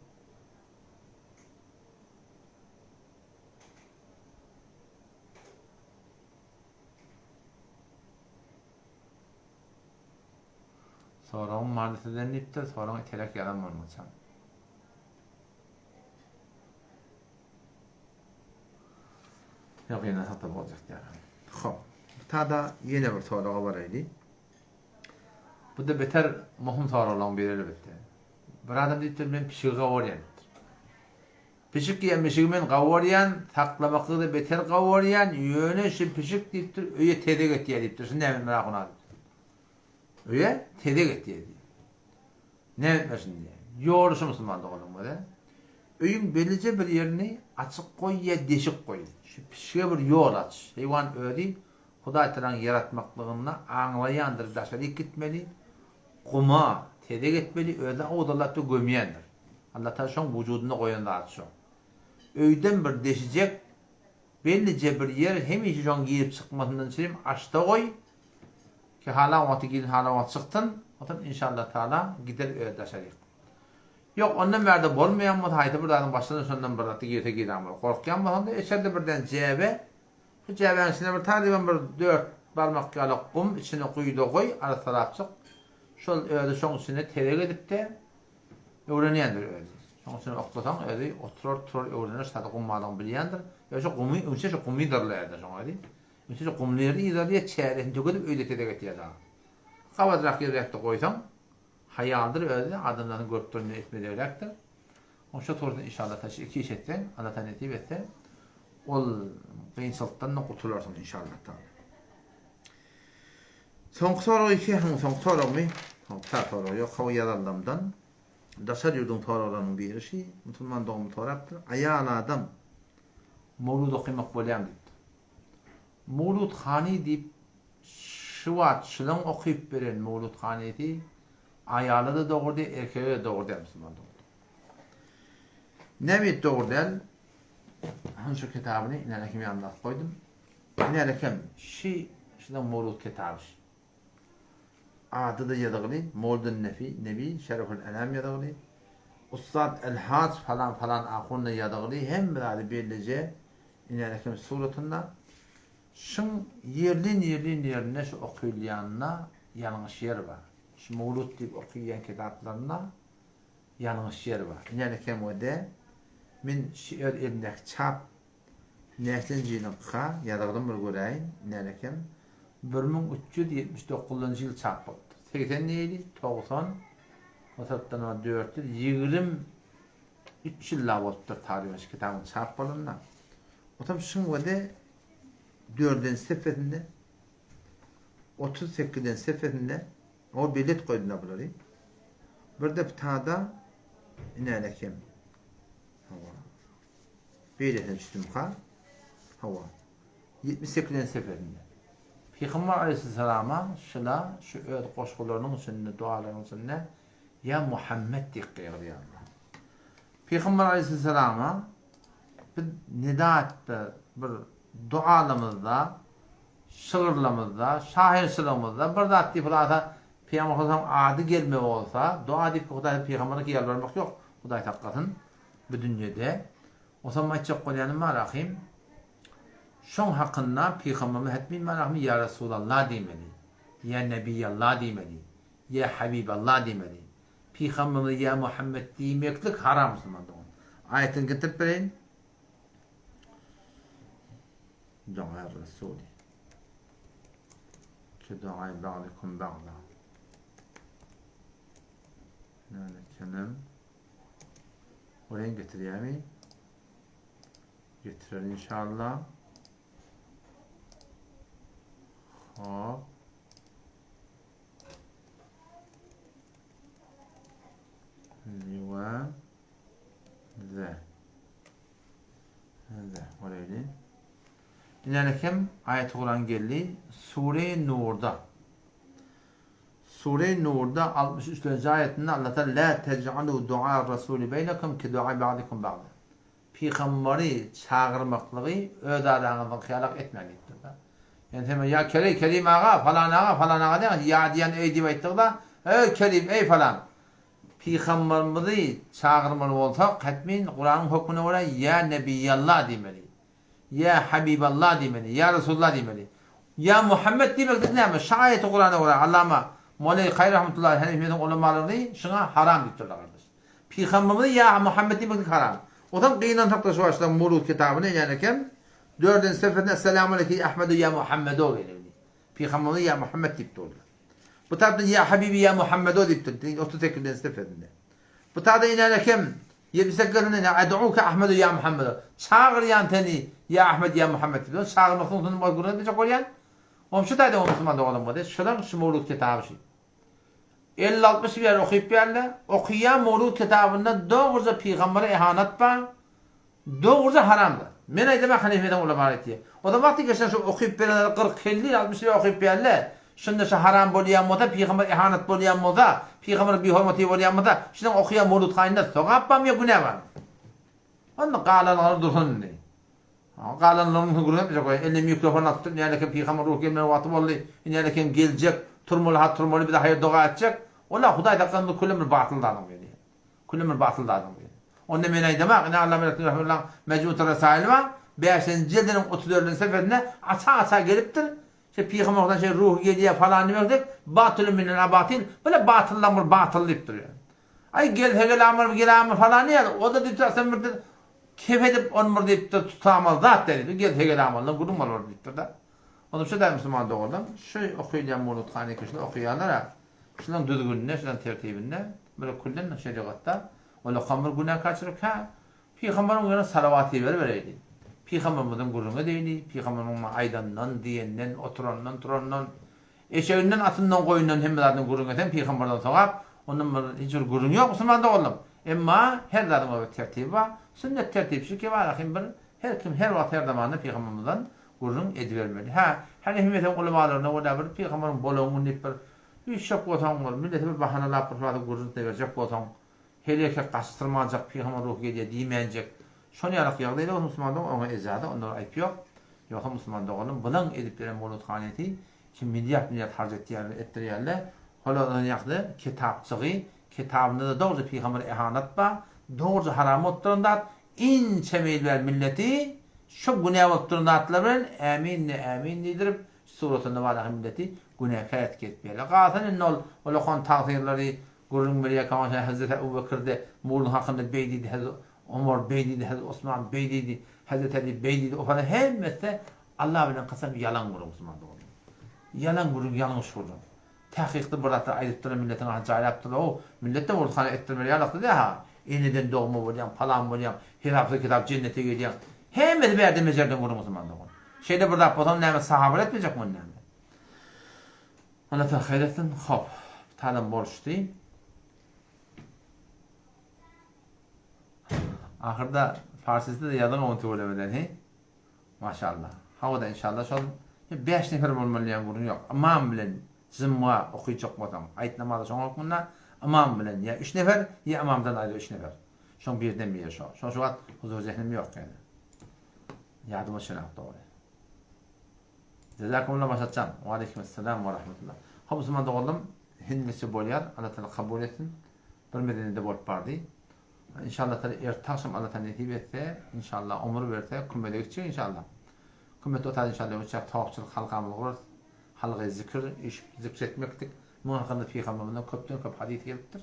Soragym bardy sizden diýipdir. Soragyň itelek ýazan bolmaçam. Ýok, ýene satyp boljak diýýär. Hop. Bu tada ýene bir soraga baraýly. Bu-da beter möhüm soraglaryň biri elbetde. Bir adam diýipdir, men pişigi gawarýan diýipdir. Pişik diýen mişigi men gawarýan, saklamaklygy-da beter gawarýan, ýöne şu pişik diýipdir, öýe tezek etýär diýipdir. Şuny näme etmeli ahun aga diýipdir. Öýe tezek etýär diýip. Näme etmeli şuny diýýär. Ýoly şu musulman doganlaryň göze. Öýüň bellije bir ýerini açyk goý ýa deşik goý. Şu pişige bir ýol aç. Heýwan özi Hudaý Tagalaň ýaratmaklygynda aňlaýandyr daşaryk gitmeli, guma tezek etmeli, özüni awzalap-da gömýändir. Allatagala şoň wujudynda goýan zady şo. Öýden bir deşijek bellije bir ýer hemişe şoň girip çykmasyndan çirim açda goý ki halan wagty girsin halan wagty çyksyn, onsoň inşallatagala gider özi daşaryk. Ýok, ondan bärde bolmaýan bolsa haýsy bir zadyň başyna şondan bir zatda girse girän bolar. Gorkýan bolsaň-da eçerde birden jäbe Şu jäbäň içine bir taryban bir dört barmak ýalak gum içine guýda goý, arassalapjyk. Şol özi şoň içine tezek edip-de öwrenýändir özi. Şoň içine oklasaň özi oturar turar öwrener şu zady gum barlygyny bilýändir. Ýöne şu gumy ünçe şu gumy yzarlaýarda şoň özi. Ünçe şu gumly ýeri yzarlaýar, çäresini tökedip öýde tezek etýär dagy. Gabadrak ýerräkde goýsaň haýaldyr özi adamlaryň görüp duranyny etmezegräkdir. Oň şo torsyn inşallah taş iki iş etseň Allah taala nesip etse ol kynçylykdan-da gutularsyň inşallah taala. Soňky sorag iki hä soňky soragmy? Soňky ta sorag ýok hawa ýazanlamdan daşary ýurduň soraglarynyň biri şi musulman doganymyz sorapdyr aýal adam mowlud okymak bolýamy diýipdir. Mowlud hany diýip şu wagt şulaň okyp beren mowlud hanysy Aýala-da dogry däl, erkege-de dogry däl musulman dogan. Näme dogry däl? Hany şu kitabyny inälekim ýanynda alyp goýdum. Inälekem şi şudan mowlud kitaby şi. Ady-da ýazygly, Mowludun Nefi, Nebi, Şereful Enam ýazygly. Ussat El-Haç falan falan ahunda ýazygly, hemme zady bellije inälekim suratynda. Şuň ýerlin-ýerlin ýerinde şu okylýanda ýalňyş ýer bar. Şu mowlud diýip okyýan kitaplarynda ýalňyş ýer bar. Ine KMWD men şu öz elimdäki çap näçenji ýylyňkyka ýazygdym bir göräýin. Ine kem 1379-njy ýyl çap bolupdyr. 80 diýeli, 90, o tarapdan bar 423 ýyl-la bolupdyr taryhy şu kitabyň çap bolanyna. Otam şuňwede dördünji sefesinde 38-nji sefesinde o belet goýdular bulary. Bir-de ptada inäle kem. Hawa. Beýlesine düşdümka? Hawa. 78-nji sefesinde. Pygamber aleyhissalama şyla şu öz goşgularynyň içinde, dualarynyň içinde Ýa Muhammed diýip gygyrýarlar. Pygamber aleyhissalama biz nida etdi bir dualarymyzda şygyrlarymyzda, şahyrçylygymyzda bir zat diýip Hudaýa Pygamber sallallahu ady gelme bolsa, dua diýip Hudaýa pygambere ýalbarmak ýok. Hudaý saklasyn bu dünýede. Osam aýtjak bolýanym bar ahym. Şoň hakynda pygamberimiz hetmin bar ahym ýa Resulallah diýmeli. Ýa Nebiyallah diýmeli. Ýa Habiballah diýmeli. Pygamberimize ýa Muhammed diýmeklik haram musulman dogan. Aýatyny getirip bereýin. Doga Resuli. Ki doga ba'dikum ba'da. Näme kenem? Oraya getirýärmi? Getirer inşallah. Hop. Liwa. Ze. Indi göreýli. Ine hem aýat Kuran geldi. Sure Nurda. Sure Nurda 63-nji aýatynda Allah Taala la tej'alu du'a rasuli beýnekum ki du'a ba'dikum ba'da. Pygambary çagyrmaklygy öz araňyzdaky ýalak etmäň diýipdir-de. Ýani sen ýa Kerim, Kerim aga, falan aga, falan aga diýýäň, ýa diýen eý diýip aýtdyk-da, Eý Kerim, eý falan. Pygamberimizi çagyrmaly bolsak, hetmin Kuranyň hökmüne görä ýa Nebiýallah diýmeli. Ýa Habiballah diýmeli, ýa Resulullah diýmeli. Ýa Muhammet diýmeklik näme? Şu aýaty Kurana görä Allama Moleý Kaý rahmetullahi Hanefimiziň ulamalary şuňa haram diýipdirler gardaş. Pygamberimize ýa Muhammet diýmeklik haram. Ozal gynansak-da şu başda Murud kitabyny inýän eken, dördünji sefesinde Esselamu aleýke ýa Ahmedu ýa Muhammedo gelipdi. Pygamberimize ýa Muhammet diýip durlar. Bu tarapdan ýa Habibi ýa Muhammedo diýipdir, 38-nji sefesinde. Bu tarapdan inýän eken, 78-nji ine Ad'uke Ahmedu ýa Muhammedo. Çagyrýan seni ýa Ahmet ýa Muhammet diýip. Çagyrmakdan soň gürrüň etmejek bolýan. Oňşy taýda musulman doganlarym boldy. Şolaň şu Murud kitaby şu. 50-60 ýer okyp geldi. Okaýan Mowlud kitabynda dogruja pygambere ihanat bar, dogruja haram zat. Men aýdamok Hanefiden ulama aýtýar. O zaman wagty geçen şu okyp berenler 40, 50, 60 ýer okyp geldi. Şunda şu haram bolýan bolsa, pygamber ihanat bolýan bolsa, pygamber bihormaty bolýan bolsa, şunuň okaýan Mowlud haýynda sogap barmy ýa günä barmy? Onda galanlary dursun indi. Galanlaryny gürrüň etmejek bolýan. Eline mikrofon alyp tutup, näle eken pygamber ruhy gelmeli wagty boldy, näle eken geljek, turmaly ha turmaly bize haýyr doga etjek. Ola Hudaý saklasyn bu külem bir batyl zadyň biri. Külem bir batyl zadyň biri. Onda men aýdamak, ine Allama Melekin rahmetullahyň Mejmu'ut Resail bar, bäşinji jildiniň 34-nji sefesinde aça-aça gelipdir. Şe pygamberden şe ruhy gelýär falan diýmek batylun minel abatil, bile batyllaň bir batyly diýip durýar. Aý gelse gelamyr gelamyr falan diýýär. O-da diýipdir sen bir Kep edip ony bir diýipdir tutamaz zat däl diýipdir. Gelse gelamaldan gürrüň bolar diýipdir-de. Onda şu däl musulman doganlar, şu okylýan Mowlud hany şuny okaýanlar-a, şulaň düzgüninde, şulaň tertibinde bir küllen şerigatda olakam bir günäkärçilik hä, Pygambaryň ýöne salawat iberibereýli. Pygamberimiziň gürrüň edeýli, pygamberimiziň aýdandan, diýenden, oturandan, turandan, Eşeginden, atyndan, goýundan hemme zadyny gürrüň etseň pygamberden sogap, ondan bir hiç bir gürrüň ýok musulman doganlarym. Emma her zadyň öz tertibi bar. Sünnet tertip şirke bar ahim bir her kim her wagt her zamanda pygambermizden gürrüň edibermeli. Hä, Hanefi mezhebiň ulamalaryna görä bir pygamberiň bolan güni diýip bir üýşjek bolsaň bir milleti bir bahanalap bir şu zady gürrüň berjek bolsaň Heleke gaçdyrmanjak pygamber ruhy gelýär diýmänjek. Şon ýalak ýagdaýda bolsa musulman dogan oňa ejaza onda bir aýp ýok. Ýogsa musulman doganym bylaň edip beren mowludhanesi kim milliard milliard harç etýärler etdirýärler. Hol ýakda kitapjygy kitabynda-da dogruja pygambere ehanat bar. Dogruja haram bolup duran zat inçe meýil bär milleti şo günä bolup duran zatlar bilen ämin ne ämin diýdirip suratynda bar milleti günäkär etip gezip ýörler. Galsyn indi ol olakan tagsyrlary Gürrüň berýär Kamaşa Hezreti Ebu Bekir-de Murun hakynda beý diýdi, Hezreti Omar beý diýdi, Hezreti Osman beý diýdi, Hezreti Aly beý diýdi, o falan hemmesi Allah bilen kasam ýalan gürrüň musulman doganlar. Ýalan gürrüň, ýalňyş gürrüň. Tahkykda bir zatlar aýdypdyrlar milletiň ahyny jaýlapdyrlar o millet-de murthana etdirmeli ýalakdy dä ha. Eneden dogma bolýaň, palan bolýaň, hesapsyz kitap jennete gelýäň. Hemmesi bärde mejerden gürrüň musulman dogan. Şeýle bir zat bolsa näme sahabalar etmejekmi ony näme? Allah taala haýyr etsin. Hop. Talam boluşdy. Ahyrda farsisde de ýazyň ony tüwelemeden he. Maşallah. Hawada inşallah şol 5 nefer bolmaly diýen gürrüň ýok. Ymam bilen jymga okyjak bolsaň, aýt namazy şoň hökmünde ymam bilen ýa 3 nefer, ýa ymamdan aýry 3 nefer. Şoň birden biri şo. Şo şu wagt huzur zehnim ýok ýani. Ýadyma düşenok dogry. Jezakumullah Maşatjan. Waleýkim essalam we rahmetullah. Hop musulman doganlarym hemmeçe bolýar. Allah Taala kabul etsin. Bir medenede bolup bardy. İnşallah Taala erte akşam Allah Taala nesip etse, inşallah ömür berse kümede gitjek inşallah. Kümede otar inşallah uçak tawapçylyk halkamyzy gurarys. Halgy zikir, üýşüp zikr etmekdik. Muň hakynda pygamberimizden köpden köp hadys gelipdir.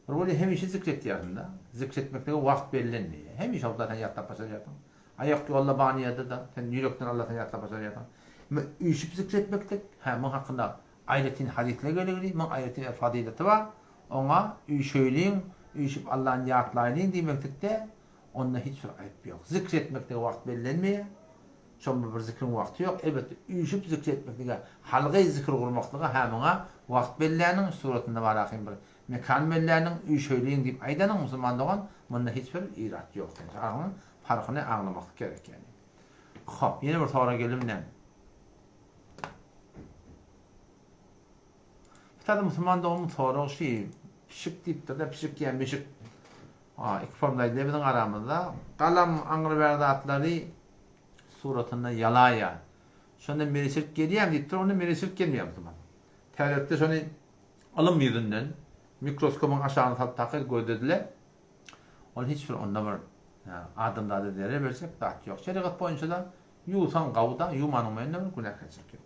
Bir bolýa hemişe zikr etýärsiň-de. Zikr etmeklige wagt bellenmeýär. Hemişe Hudaý seni ýatlap başarýarsyň. Aýak ýolda bany ýerde-de sen ýürekden Alla seni ýatlap başarýarsyň. Emma üýşüp zikr etmeklik, hä, muň hakynda aýratyn hadyslar geligli, muň aýratyn bir fazyleti bar. Oňa üýşeýliň, üýşüp Allany ýatlaýlyň diýmeklikde onda hiç bir aýyp ýok. Zikr etmeklige wagt bellenmeýär. Şol bir zikriň wagty ýok. Elbetde, üýşüp zikr etmeklige, halgaý zikr gurmaklyga hä muňa wagt belläniň, suratynda bar ahym bir mekan belläniň, üýşeýliň diýip aýdanyň musulman dogan, Munda hiç bir irat ýok. Aňyň parhyny aňlamak gerek ýani. Hop, ýene bir sorag geldi menden. Bir tane musulman doganymyň soragy şi, pişik diýipdir-de, pişik ýa mişik. Ha, iki formda aýdylýar biziň aramyzda. Galam aňry bäri zatlary suratynda ýalaýar. Şonda meleçilik gelýärmi diýipdir, onda meleçilik gelmeýär musulman. Täzelikde şony ylym ýüzünden mikroskopyň aşagyna salyp takyk gözlediler. Ol hiç bir onda bir adamzada zerer berjek zat ýok. Şerigat boýunça-da ýuwsaň gawuda, ýuwmanyň bilen-de bir günäkärçilik ýok.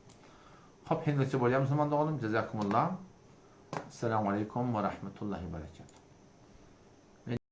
Hop heňleçe bolýar musulman doganym. Jazakumullah. Esselamu aleýkum we rahmetullahi we berekatuh.